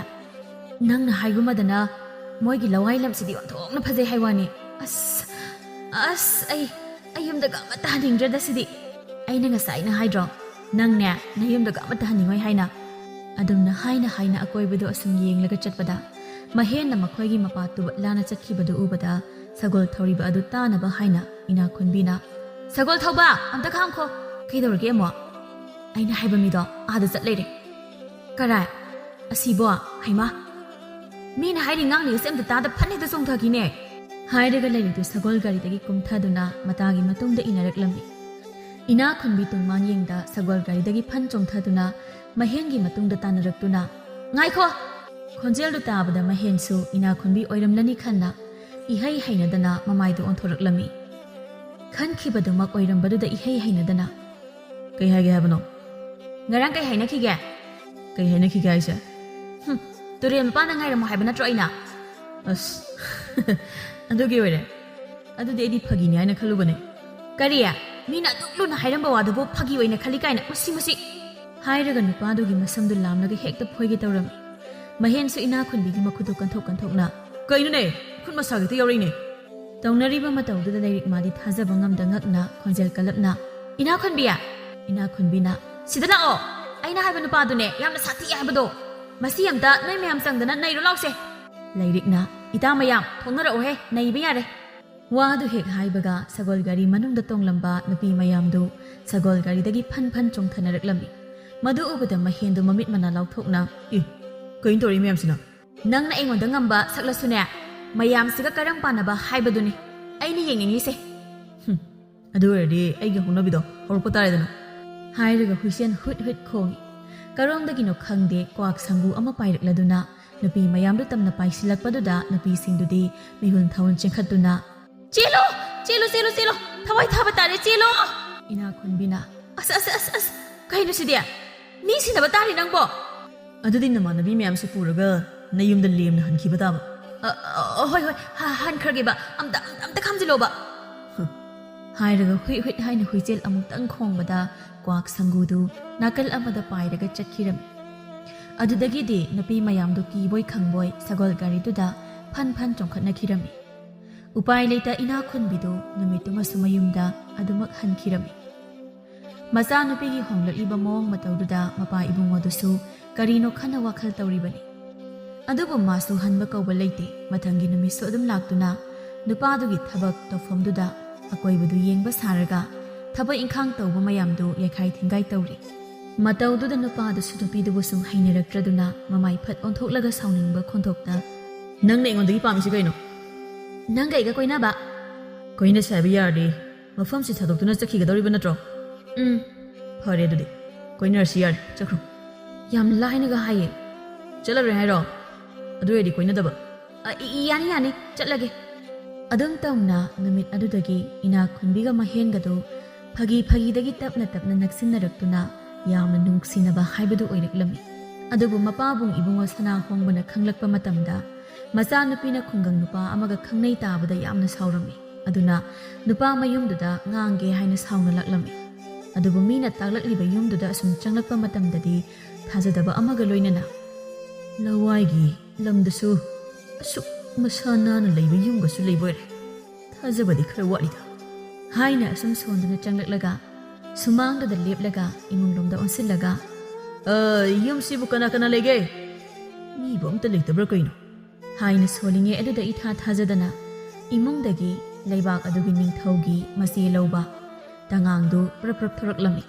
ꯅꯪꯅ ꯍꯥꯏꯒꯨꯝꯃꯗꯅ ꯃꯣꯏꯒꯤ ꯂꯋꯥꯏ ꯂꯝꯁꯤꯗꯤ ꯑꯣꯟꯊꯣꯛꯅ ꯐꯖꯩ ꯍꯥꯏ ꯋꯥꯅꯤ꯫ ꯑꯁ, ꯑꯁ, ꯑꯩ, ꯑꯩ ꯌꯨꯝꯗꯒ ꯑꯃꯠꯇ ꯍꯟꯅꯤꯡꯗ꯭ꯔꯦꯗ ꯁꯤꯗꯤ꯫ ꯑꯩꯅ ꯉꯁꯥꯏꯅ ꯍꯥꯏꯗ꯭ꯔꯣ, ꯅꯪꯅꯦ ꯅꯌꯨꯝꯗꯒ ꯑꯃꯠꯇ ꯍꯟꯅꯤꯡꯉꯣꯏ ꯍꯥꯏꯅ?" ꯑꯗꯨꯝꯅ ꯍꯥꯏꯅ ꯍꯥꯏꯅ ꯑꯀꯣꯏꯕꯗꯨ ꯑꯁꯨꯝ ꯌꯦꯡꯂꯒ ꯆꯠꯄꯗ, ꯃꯍꯦꯟꯅ ꯃꯈꯣꯏꯒꯤ ꯃꯄꯥ ꯇꯨꯕꯠ ꯂꯥꯅ ꯆꯠꯈꯤꯕꯗꯨ ꯎꯕꯗ, ꯁꯒꯣꯜ ꯊꯧꯔꯤꯕ ꯑꯗꯨ ꯇꯥꯅꯕ ꯍꯥꯏꯅ ꯏꯅꯥꯛꯈꯨꯟꯕꯤꯅ, "ꯁꯒꯣꯜ ꯊꯧꯕ, ꯑꯝꯇ ꯈꯥꯝꯈꯣ!" "ꯀꯩꯗꯧꯔꯒꯦ ꯑꯃꯨꯛ?" "ꯑꯩꯅ ꯍꯥꯏꯕ ꯃꯤꯗꯣ ꯑꯥꯗ ꯆꯠ ꯂꯩꯔꯦ꯫" "ꯀꯔꯥꯏ?" "ꯑꯁꯤꯕꯣ, ꯍꯩꯃꯥ! ꯃꯤꯅ ꯍꯥꯏꯔꯤ ꯉꯥꯡꯂꯤꯒꯁꯦ ꯑꯝꯇ ꯇꯥꯗ ꯐꯟ ꯍꯦꯛꯇ ꯆꯣꯡꯊꯈꯤꯅꯦ!" ꯍꯥꯏꯔꯒ ꯂꯩꯔꯤꯗꯨ ꯁꯒꯣꯜ ꯒꯥꯔꯤꯗꯒꯤ ꯀꯨꯝꯊꯗꯨꯅ ꯃꯇꯥꯒꯤ ꯃꯇꯨꯡꯗ ꯏꯟꯅꯔꯛꯂꯝꯃꯤ꯫ ꯏꯅꯥ ꯈꯨꯟꯕꯤ ꯇꯨꯡꯃꯥꯡ ꯌꯦꯡꯗ ꯁꯒꯣꯜ ꯒꯥꯔꯤꯗꯒꯤ ꯐꯟ ꯆꯣꯡꯊꯗꯨꯅ ꯃꯍꯦꯟꯒꯤ ꯃꯇꯨꯡꯗ ꯇꯥꯟꯅꯔꯛꯇꯨꯅ, "ꯉꯥꯏꯈꯣ!" ꯈꯣꯟꯖꯦꯜꯗꯨ ꯇꯥꯕꯗ ꯃꯍꯦꯟꯁꯨ ꯏꯅꯥ ꯈꯨꯟꯕꯤ ꯑꯣꯏꯔꯝꯂꯅꯤ ꯈꯟꯅ ꯏꯍꯩ ꯍꯩꯅꯗꯅ ꯃꯃꯥꯏꯗꯨ ꯑꯣꯟꯊꯣꯔꯛꯂꯝꯃꯤ꯫ ꯈꯟꯈꯤꯕꯗꯨꯃꯛ ꯑꯣꯏꯔꯝꯕꯗꯨꯗ ꯏꯍꯩ ꯍꯩꯅꯗꯅ, "ꯀꯩ ꯍꯥꯏꯒꯦ ꯍꯥꯏꯕꯅꯣ?" "ꯉꯔꯥꯡ ꯀꯩ ꯍꯥꯏꯅꯈꯤꯒꯦ?" "ꯀꯩ ꯍꯥꯏꯅꯈꯤꯒꯦ ꯍꯥꯏꯁꯦ?" "ꯍꯨꯝ, ꯇꯨꯔꯦꯜ ꯃꯄꯥꯟꯗ ꯉꯥꯏꯔꯝꯃꯣ ꯍꯥꯏꯕ ꯅꯠꯇ꯭ꯔꯣ ꯑꯩꯅ?" "ꯑꯁ, ꯑꯗꯨꯒꯤ ꯑꯣꯏꯔꯦ꯫ ꯑꯗꯨꯗꯤ ꯑꯩꯗꯤ ꯐꯥꯒꯤꯅꯤ ꯍꯥꯏꯅ ꯈꯜꯂꯨꯕꯅꯦ꯫" "ꯀꯔꯤ? ꯃꯤꯅ ꯑꯗꯨꯛ ꯂꯨꯅ ꯍꯥꯏꯔꯝꯕ ꯋꯥꯗꯨꯕꯨ ꯐꯥꯒꯤ ꯑꯣꯏꯅ ꯈꯜꯂꯤ ꯀꯥꯏꯅ, ꯃꯁꯤ, ꯃꯁꯤ!" ꯍꯥꯏꯔꯒ ꯅꯨꯄꯥꯗꯨꯒꯤ ꯃꯁꯝꯗꯨ ꯂꯥꯝꯂꯒ ꯍꯦꯛꯇ ꯐꯣꯏꯒꯦ ꯇꯧꯔꯝꯃꯤ꯫ ꯃꯍꯦꯟꯁꯨ ꯏꯅꯥ ꯈꯨꯟꯕꯤꯒꯤ ꯃꯈꯨꯠꯇꯨ ꯀꯟꯊꯣꯛ ꯀꯟꯊꯣꯛꯅ, "ꯀꯩꯅꯣꯅꯦ? ꯈꯨꯠ ꯃꯁꯥꯒꯤ ꯍꯦꯛꯇ ꯌꯥꯎꯔꯛꯏꯅꯦ!" ꯇꯧꯅꯔꯤꯕ ꯃꯇꯧꯗꯨꯗ ꯂꯩꯔꯤꯛ ꯃꯥꯗꯤ ꯊꯥꯖꯕ ꯉꯝꯗ ꯉꯛꯅ ꯈꯣꯟꯖꯦꯜ ꯀꯜꯂꯞꯅ, "ꯏꯅꯥ ꯈꯨꯟꯕꯤ!" ꯏꯅꯥ ꯈꯨꯟꯕꯤꯅ, "ꯁꯤꯗ ꯂꯥꯛꯑꯣ! ꯑꯩꯅ ꯍꯥꯏꯕ ꯅꯨꯄꯥꯗꯨꯅꯦ, ꯌꯥꯝꯅ ꯁꯥꯊꯤ ꯍꯥꯏꯕꯗꯣ꯫ ꯃꯁꯤ ꯑꯝꯇ ꯅꯣꯏ ꯃꯌꯥꯝ ꯆꯪꯗꯅ ꯅꯩꯔꯨ ꯂꯥꯎꯁꯦ!" ꯂꯩꯔꯤꯛꯅ, "ꯏꯇꯥ ꯃꯌꯥꯝ, ꯊꯣꯛꯅꯔꯛꯎꯍꯦ, ꯅꯩꯕ ꯌꯥꯔꯦ!" ꯋꯥꯗꯨ ꯍꯦꯛ ꯍꯥꯏꯕꯒ ꯁꯒꯣꯜ ꯒꯥꯔꯤ ꯃꯅꯨꯡꯗ ꯇꯣꯡꯂꯝꯕ ꯅꯨꯄꯤ ꯃꯌꯥꯝꯗꯨ ꯁꯒꯣꯜ ꯒꯥꯔꯤꯗꯒꯤ ꯐꯟ ꯐꯟ ꯆꯣꯡꯊꯅꯔꯛꯂꯝꯃꯤ꯫ ꯃꯗꯨ ꯎꯕꯗ ꯃꯍꯦꯟꯗꯨ ꯃꯃꯤꯠ ꯃꯅꯥ ꯂꯥꯎꯊꯣꯛꯅ, "ꯑꯦ, ꯀꯩꯅꯣ ꯇꯧꯔꯛꯏ ꯃꯌꯥꯝꯁꯤꯅ?" "ꯅꯪꯅ ꯑꯩꯉꯣꯟꯗ ꯉꯝꯕ ꯁꯛꯂꯁꯨꯅꯦ, ꯃꯌꯥꯝꯁꯤꯒ ꯀꯔꯝ ꯄꯥꯟꯅꯕ ꯍꯥꯏꯕꯗꯨꯅꯤ ꯑꯩꯅ ꯌꯦꯡꯅꯤꯡꯉꯤꯁꯦ꯫" "ꯍꯨꯝ, ꯑꯗꯨ ꯑꯣꯏꯔꯗꯤ ꯑꯩꯒꯤ ꯍꯧꯅꯕꯤꯗꯣ ꯍꯧꯔꯛꯄ ꯇꯥꯔꯦꯗꯅ꯫" ꯍꯥꯏꯔꯒ ꯍꯨꯏꯁꯦꯟ ꯍꯨꯠ ꯍꯨꯠ ꯈꯣꯡꯏ꯫ ꯀꯔꯣꯝꯗꯒꯤꯅꯣ ꯈꯪꯗꯦ, ꯀ꯭ꯋꯥꯛ ꯁꯪꯒꯨ ꯑꯃ ꯄꯥꯏꯔꯛꯂꯗꯨꯅ ꯅꯨꯄꯤ ꯃꯌꯥꯝꯗꯨ ꯇꯝꯅ ꯄꯥꯏꯁꯤꯜꯂꯛꯄꯗꯨꯗ ꯅꯨꯄꯤꯁꯤꯡꯗꯨꯗꯤ ꯃꯤꯍꯨꯟ ꯊꯥꯍꯨꯟ ꯆꯦꯟꯈꯠꯇꯨꯅ, "ꯆꯦꯜꯂꯣ! ꯆꯦꯜꯂꯣ, ꯆꯦꯜꯂꯣ, ꯆꯦꯜꯂꯣ! ꯊꯋꯥꯏ ꯊꯥꯕ ꯇꯥꯔꯦ, ꯆꯦꯜꯂꯣ!" ꯏꯅꯥ ꯈꯨꯟꯕꯤꯅ, "ꯑꯁ, ꯑꯁ, ꯑꯁ, ꯑꯁ! ꯀꯩꯅꯣ ꯁꯤꯗꯤ? ꯃꯤ ꯁꯤꯟꯅꯕ ꯇꯥꯔꯦ ꯅꯪꯕꯣ!" "ꯑꯗꯨꯗꯤ ꯅꯃꯥꯟꯅꯕꯤ ꯃꯌꯥꯝꯁꯨ ꯄꯨꯔꯒ ꯅꯌꯨꯝꯗ ꯂꯦꯝꯅ ꯍꯟꯈꯤꯕ ꯇꯥꯕ꯫" "ꯑ, ꯑ, ꯍꯣꯏ, ꯍꯣꯏ, ꯍ-, ꯍꯟꯈ꯭ꯔꯒꯦꯕ꯫ ꯑꯝꯇ, ꯑꯝꯇ, ꯑꯝꯇ ꯈꯥꯝꯖꯤꯜꯂꯣꯕ꯫" ꯍꯥꯏꯔꯒ ꯍꯨꯏꯠ ꯍꯨꯏꯠ ꯍꯥꯏꯅ ꯍꯨꯏꯆꯦꯜ ꯑꯃꯨꯛꯇꯪ ꯈꯣꯡꯕꯗ ꯀ꯭ꯋꯥꯛ ꯁꯪꯒꯨꯗꯨ ꯅꯥꯀꯜ ꯑꯃꯗ ꯄꯥꯏꯔꯒ ꯆꯠꯈꯤꯔꯝꯃꯤ꯫ ꯑꯗꯨꯗꯒꯤꯗꯤ ꯅꯨꯄꯤ ꯃꯌꯥꯝꯗꯨ ꯀꯤꯕꯣꯏ ꯈꯪꯕꯣꯏ ꯁꯒꯣꯜ ꯒꯥꯔꯤꯗꯨꯗ ꯐꯟ ꯐꯟ ꯆꯣꯡꯈꯠꯅꯈꯤꯔꯝꯃꯤ꯫ ꯎꯄꯥꯏ ꯂꯩꯇ ꯏꯅꯥ ꯈꯨꯟꯕꯤꯗꯨ ꯅꯨꯃꯤꯠꯇꯨꯃꯁꯨ ꯃꯌꯨꯝꯗ ꯑꯗꯨꯃꯛ ꯍꯟꯈꯤꯔꯝꯃꯤ꯫ ꯃꯆꯥꯅꯨꯄꯤꯒꯤ ꯍꯣꯡꯂꯛꯂꯤꯕ ꯃꯑꯣꯡ ꯃꯇꯧꯗꯨꯗ ꯃꯄꯥ ꯏꯕꯨꯡꯉꯣꯗꯨꯁꯨ ꯀꯔꯤꯅꯣ ꯈꯟꯅ ꯋꯥꯈꯜ ꯇꯧꯔꯤꯕꯅꯤ꯫ ꯑꯗꯨꯕꯨ ꯃꯥꯁꯨ ꯍꯟꯕ ꯀꯧꯕ ꯂꯩꯇꯦ꯫ ꯃꯊꯪꯒꯤ ꯅꯨꯃꯤꯠꯁꯨ ꯑꯗꯨꯝ ꯂꯥꯛꯇꯨꯅ ꯅꯨꯄꯥꯗꯨꯒꯤ ꯊꯕꯛ ꯇꯧꯐꯝꯗꯨꯗ ꯑꯀꯣꯏꯕꯗꯨ ꯌꯦꯡꯕ ꯁꯥꯔꯒ ꯊꯕꯛ ꯏꯪꯈꯥꯡ ꯇꯧꯕ ꯃꯌꯥꯝꯗꯨ ꯌꯩꯈꯥꯏ ꯊꯤꯡꯒꯥꯏ ꯇꯧꯔꯤ꯫ ꯃꯇꯧꯗꯨꯗ ꯅꯨꯄꯥꯗꯨꯁꯨ ꯅꯨꯄꯤꯗꯨꯕꯨ ꯁꯨꯝ ꯍꯩꯅꯔꯛꯇ꯭ꯔꯗꯨꯅ ꯃꯃꯥꯏ ꯐꯠ ꯑꯣꯟꯊꯣꯛꯂꯒ ꯁꯥꯎꯅꯤꯡꯕ ꯈꯣꯟꯊꯣꯛꯇ, "ꯅꯪꯅ ꯑꯩꯉꯣꯟꯗꯒꯤ ꯄꯥꯝꯃꯤꯁꯤ ꯀꯩꯅꯣ?" "ꯅꯪꯒ ꯑꯩꯒ ꯀꯣꯏꯅꯕ?" "ꯀꯣꯏꯅꯁꯦ ꯍꯥꯏꯕ ꯌꯥꯔꯗꯤ ꯃꯐꯝꯁꯤ ꯊꯥꯗꯣꯛꯇꯨꯅ ꯆꯠꯈꯤꯒꯗꯧꯔꯤꯕ ꯅꯠꯇ꯭ꯔꯣ?" ꯎꯝ, ꯐꯔꯦ ꯑꯗꯨꯗꯤ, ꯀꯣꯏꯅꯔꯁꯤ ꯌꯥꯔꯦ, ꯆꯠꯈ꯭ꯔꯣ꯫ ꯌꯥꯝ ꯂꯥꯏꯅꯒ ꯍꯥꯏꯌꯦ꯫ ꯆꯠꯂꯔꯣꯏ ꯍꯥꯏꯔꯣ? ꯑꯗꯨ ꯑꯣꯏꯔꯗꯤ ꯀꯣꯏꯅꯗꯕ꯫ ꯑ, ꯏ-, ꯏ-, ꯌꯥꯅꯤ, ꯌꯥꯅꯤ, ꯆꯠꯂꯒꯦ꯫ ꯑꯗꯨꯝ ꯇꯧꯅ ꯅꯨꯃꯤꯠ ꯑꯗꯨꯗꯒꯤ ꯏꯅꯥꯛ ꯈꯨꯟꯕꯤꯒ ꯃꯍꯦꯟꯒꯗꯨ ꯐꯥꯒꯤ ꯐꯥꯒꯤꯗꯒꯤ ꯇꯞꯅ ꯇꯞꯅ ꯅꯛꯁꯤꯟꯅꯔꯛꯇꯨꯅ ꯌꯥꯝꯅ ꯅꯨꯡꯁꯤꯅꯕ ꯍꯥꯏꯕꯗꯨ ꯑꯣꯏꯔꯛꯂꯝꯃꯤ꯫ ꯑꯗꯨꯕꯨ ꯃꯄꯥꯕꯨꯡ ꯏꯕꯨꯡꯉꯣ ꯁꯅꯥ ꯍꯣꯡꯕꯅ ꯈꯪꯂꯛꯄ ꯃꯇꯝꯗ ꯃꯆꯥꯅꯨꯄꯤꯅ ꯈꯨꯡꯒꯪ ꯅꯨꯄꯥ ꯑꯃꯒ ꯈꯪꯅꯩ ꯇꯥꯕꯗ ꯌꯥꯝꯅ ꯁꯥꯎꯔꯝꯃꯤ꯫ ꯑꯗꯨꯅ ꯅꯨꯄꯥ ꯃꯌꯨꯝꯗꯨꯗ ꯉꯥꯡꯒꯦ ꯍꯥꯏꯅ ꯁꯥꯎꯅ ꯂꯥꯛꯂꯝꯃꯤ꯫ ꯑꯗꯨꯕꯨ ꯃꯤꯅ ꯇꯥꯛꯂꯛꯂꯤꯕ ꯌꯨꯝꯗꯨꯗ ꯑꯁꯨꯝ ꯆꯪꯂꯛꯄ ꯃꯇꯝꯗꯗꯤ ꯊꯥꯖꯗꯕ ꯑꯃꯒ ꯂꯣꯏꯅꯅ, "ꯂꯋꯥꯏꯒꯤ ꯂꯝꯗꯁꯨ ꯑꯁꯨꯛ ꯃꯁꯥ ꯅꯥꯟꯅ ꯂꯩꯕ ꯌꯨꯝꯒꯁꯨ ꯂꯩꯕ ꯑꯣꯏꯔꯦ꯫ ꯊꯥꯖꯕꯗꯤ ꯈꯔ ꯋꯥꯠꯂꯤꯗ" ꯍꯥꯏꯅ ꯑꯁꯨꯝ ꯁꯣꯟꯗꯨꯅ ꯆꯪꯂꯛꯂꯒ ꯁꯨꯃꯥꯡꯗꯨꯗ ꯂꯦꯞꯂꯒ ꯏꯃꯨꯡꯂꯣꯝꯗ ꯑꯣꯟꯁꯤꯜꯂꯒ, "ꯑ, ꯌꯨꯝꯁꯤꯕꯨ ꯀꯅꯥ ꯀꯅꯥ ꯂꯩꯒꯦ? ꯃꯤꯕꯨ ꯑꯝꯇ ꯂꯩꯇꯕ꯭ꯔꯥ ꯀꯩꯅꯣ?" ꯍꯥꯏꯅ ꯁꯣꯜꯂꯤꯉꯩ ꯑꯗꯨꯗ ꯏꯊꯥ ꯊꯥꯖꯗꯅ ꯏꯃꯨꯡꯗꯒꯤ ꯂꯩꯕꯥꯛ ꯑꯗꯨꯒꯤ ꯅꯤꯡꯊꯧꯒꯤ ꯃꯆꯦ ꯂꯧꯕ ꯇꯉꯥꯡꯗꯨ ꯄ꯭ꯔꯞ ꯄ꯭ꯔꯞ ꯊꯣꯔꯛꯂꯝꯃꯤ꯫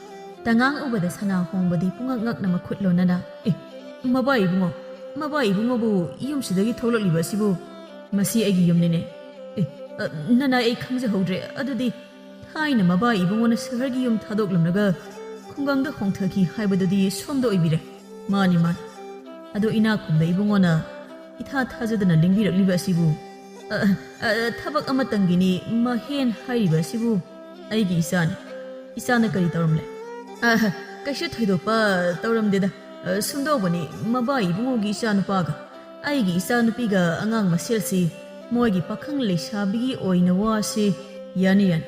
ꯇꯉꯥꯡ ꯎꯕꯗ ꯁꯅꯥ ꯍꯣꯡꯕꯗꯤ ꯄꯨꯡꯉꯛ ꯉꯛꯅ ꯃꯈꯨꯠ ꯂꯣꯟꯅꯅ, "ꯑꯦ, ꯃꯕꯥ ꯏꯕꯨꯡꯉꯣ, ꯃꯕꯥ ꯏꯕꯨꯡꯉꯣꯕꯨ ꯌꯨꯝꯁꯤꯗꯒꯤ ꯊꯣꯛꯂꯛꯂꯤꯕ ꯑꯁꯤꯕꯨ? ꯃꯁꯤ ꯑꯩꯒꯤ ꯌꯨꯝꯅꯤꯅꯦ꯫ ꯑꯦ, ꯑ, ꯅꯅꯥꯏ ꯑꯩ ꯈꯪꯖꯍꯧꯗ꯭ꯔꯦ꯫ ꯑꯗꯨꯗꯤ ꯊꯥꯏꯅ ꯃꯕꯥ ꯏꯕꯨꯡꯉꯣꯅ ꯁꯍꯔꯒꯤ ꯌꯨꯝ ꯊꯥꯗꯣꯛꯂꯝꯂꯒ ꯈꯨꯡꯒꯪꯗ ꯍꯣꯡꯊꯈꯤ ꯍꯥꯏꯕꯗꯨꯗꯤ ꯁꯣꯝꯗ ꯑꯣꯏꯕꯤꯔꯦ?" "ꯃꯥꯅꯤ, ꯃꯥꯅꯤ꯫ ꯑꯗꯣ ꯏꯅꯥꯛ ꯈꯨꯟꯕ ꯏꯕꯨꯡꯉꯣꯅ ꯏꯊꯥ ꯊꯥꯖꯗꯅ ꯂꯦꯡꯕꯤꯔꯛꯂꯤꯕ ꯑꯁꯤꯕꯨ?" "ꯑ, ꯑ, ꯊꯕꯛ ꯑꯃꯇꯪꯒꯤꯅꯤ ꯃꯍꯦꯟ ꯍꯥꯏꯔꯤꯕ ꯑꯁꯤꯕꯨ꯫ ꯑꯩꯒꯤ ꯏꯆꯥꯅꯤ꯫ ꯏꯆꯥꯅ ꯀꯔꯤ ꯇꯧꯔꯝꯂꯦ?" "ꯑ, ꯀꯩꯁꯨ ꯊꯣꯏꯗꯣꯛꯄ ꯇꯧꯔꯝꯗꯦꯗ꯫ ꯑ, ꯁꯨꯝꯗꯧꯕꯅꯤ, ꯃꯕꯥ ꯏꯕꯨꯡꯉꯣꯒꯤ ꯏꯆꯥꯅꯨꯄꯥꯒ ꯑꯩꯒꯤ ꯏꯆꯥꯅꯨꯄꯤꯒ ꯑꯉꯥꯡ ꯃꯁꯦꯜꯁꯤ ꯃꯣꯏꯒꯤ ꯄꯥꯈꯪ ꯂꯩꯁꯥꯕꯤꯒꯤ ꯑꯣꯏꯅ ꯋꯥꯁꯤ ꯌꯥꯅꯤ ꯌꯥꯅꯤ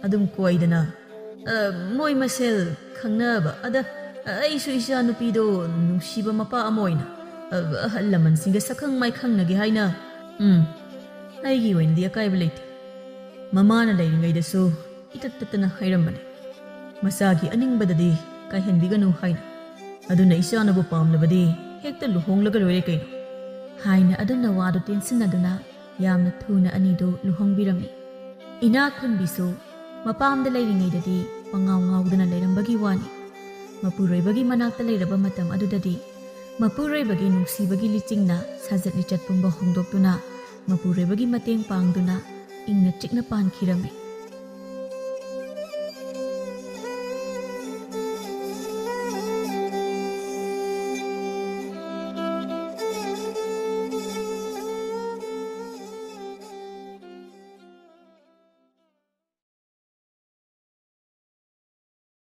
ꯑꯗꯨꯝ ꯀꯣꯏꯗꯅ, ꯑ, ꯃꯣꯏ ꯃꯁꯦꯜ ꯈꯪꯅꯕ꯫ ꯑꯗ, ꯑ, ꯑꯩꯁꯨ ꯏꯆꯥꯅꯨꯄꯤꯗꯣ ꯅꯨꯡꯁꯤꯕ ꯃꯄꯥ ꯑꯃ ꯑꯣꯏꯅ, ꯑ, ꯑꯍꯜ ꯂꯃꯟꯁꯤꯡꯒ ꯁꯛꯈꯪ ꯃꯥꯏꯈꯪꯅꯒꯦ ꯍꯥꯏꯅ, ꯎꯝ, ꯑꯩꯒꯤ ꯑꯣꯏꯅꯗꯤ ꯑꯀꯥꯏꯕ ꯂꯩꯇꯦ꯫ ꯃꯃꯥꯅ ꯂꯩꯔꯤꯉꯩꯗꯁꯨ ꯏꯇꯠ ꯇꯠꯇꯅ ꯍꯥꯏꯔꯝꯕꯅꯦ, ꯃꯆꯥꯒꯤ ꯑꯅꯤꯡꯕꯗꯗꯤ ꯀꯥꯏꯍꯟꯕꯤꯒꯅꯨ ꯍꯥꯏꯅ꯫ ꯑꯗꯨꯅ ꯏꯆꯥꯅꯕꯨ ꯄꯥꯝꯂꯕꯗꯤ ꯍꯦꯛꯇ ꯂꯨꯍꯣꯡꯂꯒ ꯂꯣꯏꯔꯦ ꯀꯩꯅꯣ?" ꯍꯥꯏꯅ ꯑꯗꯨꯅ ꯋꯥꯗꯨ ꯇꯦꯟꯁꯤꯟꯅꯗꯨꯅ ꯌꯥꯝꯅ ꯊꯨꯅ ꯑꯅꯤꯗꯨ ꯂꯨꯍꯣꯡꯕꯤꯔꯝꯃꯤ꯫ ꯏꯅꯥꯛ ꯈꯨꯟꯕꯤꯁꯨ ꯃꯄꯥꯝꯗ ꯂꯩꯔꯤꯉꯩꯗꯗꯤ ꯄꯉꯥꯎ ꯉꯥꯎꯗꯅ ꯂꯩꯔꯝꯕꯒꯤ ꯋꯥꯅꯤ꯫ ꯃꯄꯨꯔꯣꯏꯕꯒꯤ ꯃꯅꯥꯛꯇ ꯂꯩꯔꯕ ꯃꯇꯝ ꯑꯗꯨꯗꯗꯤ ꯃꯄꯨꯔꯣꯏꯕꯒꯤ ꯅꯨꯡꯁꯤꯕꯒꯤ ꯂꯤꯆꯤꯡꯅ ꯁꯥꯖꯠ ꯂꯤꯆꯠ ꯄꯨꯝꯕ ꯍꯣꯡꯗꯣꯛꯇꯨꯅ ꯃꯄꯨꯔꯣꯏꯕꯒꯤ ꯃꯇꯦꯡ ꯄꯥꯡꯗꯨꯅ ꯏꯪꯅ ꯆꯤꯛꯅ ꯄꯥꯟꯈꯤꯔꯝꯃꯤ꯫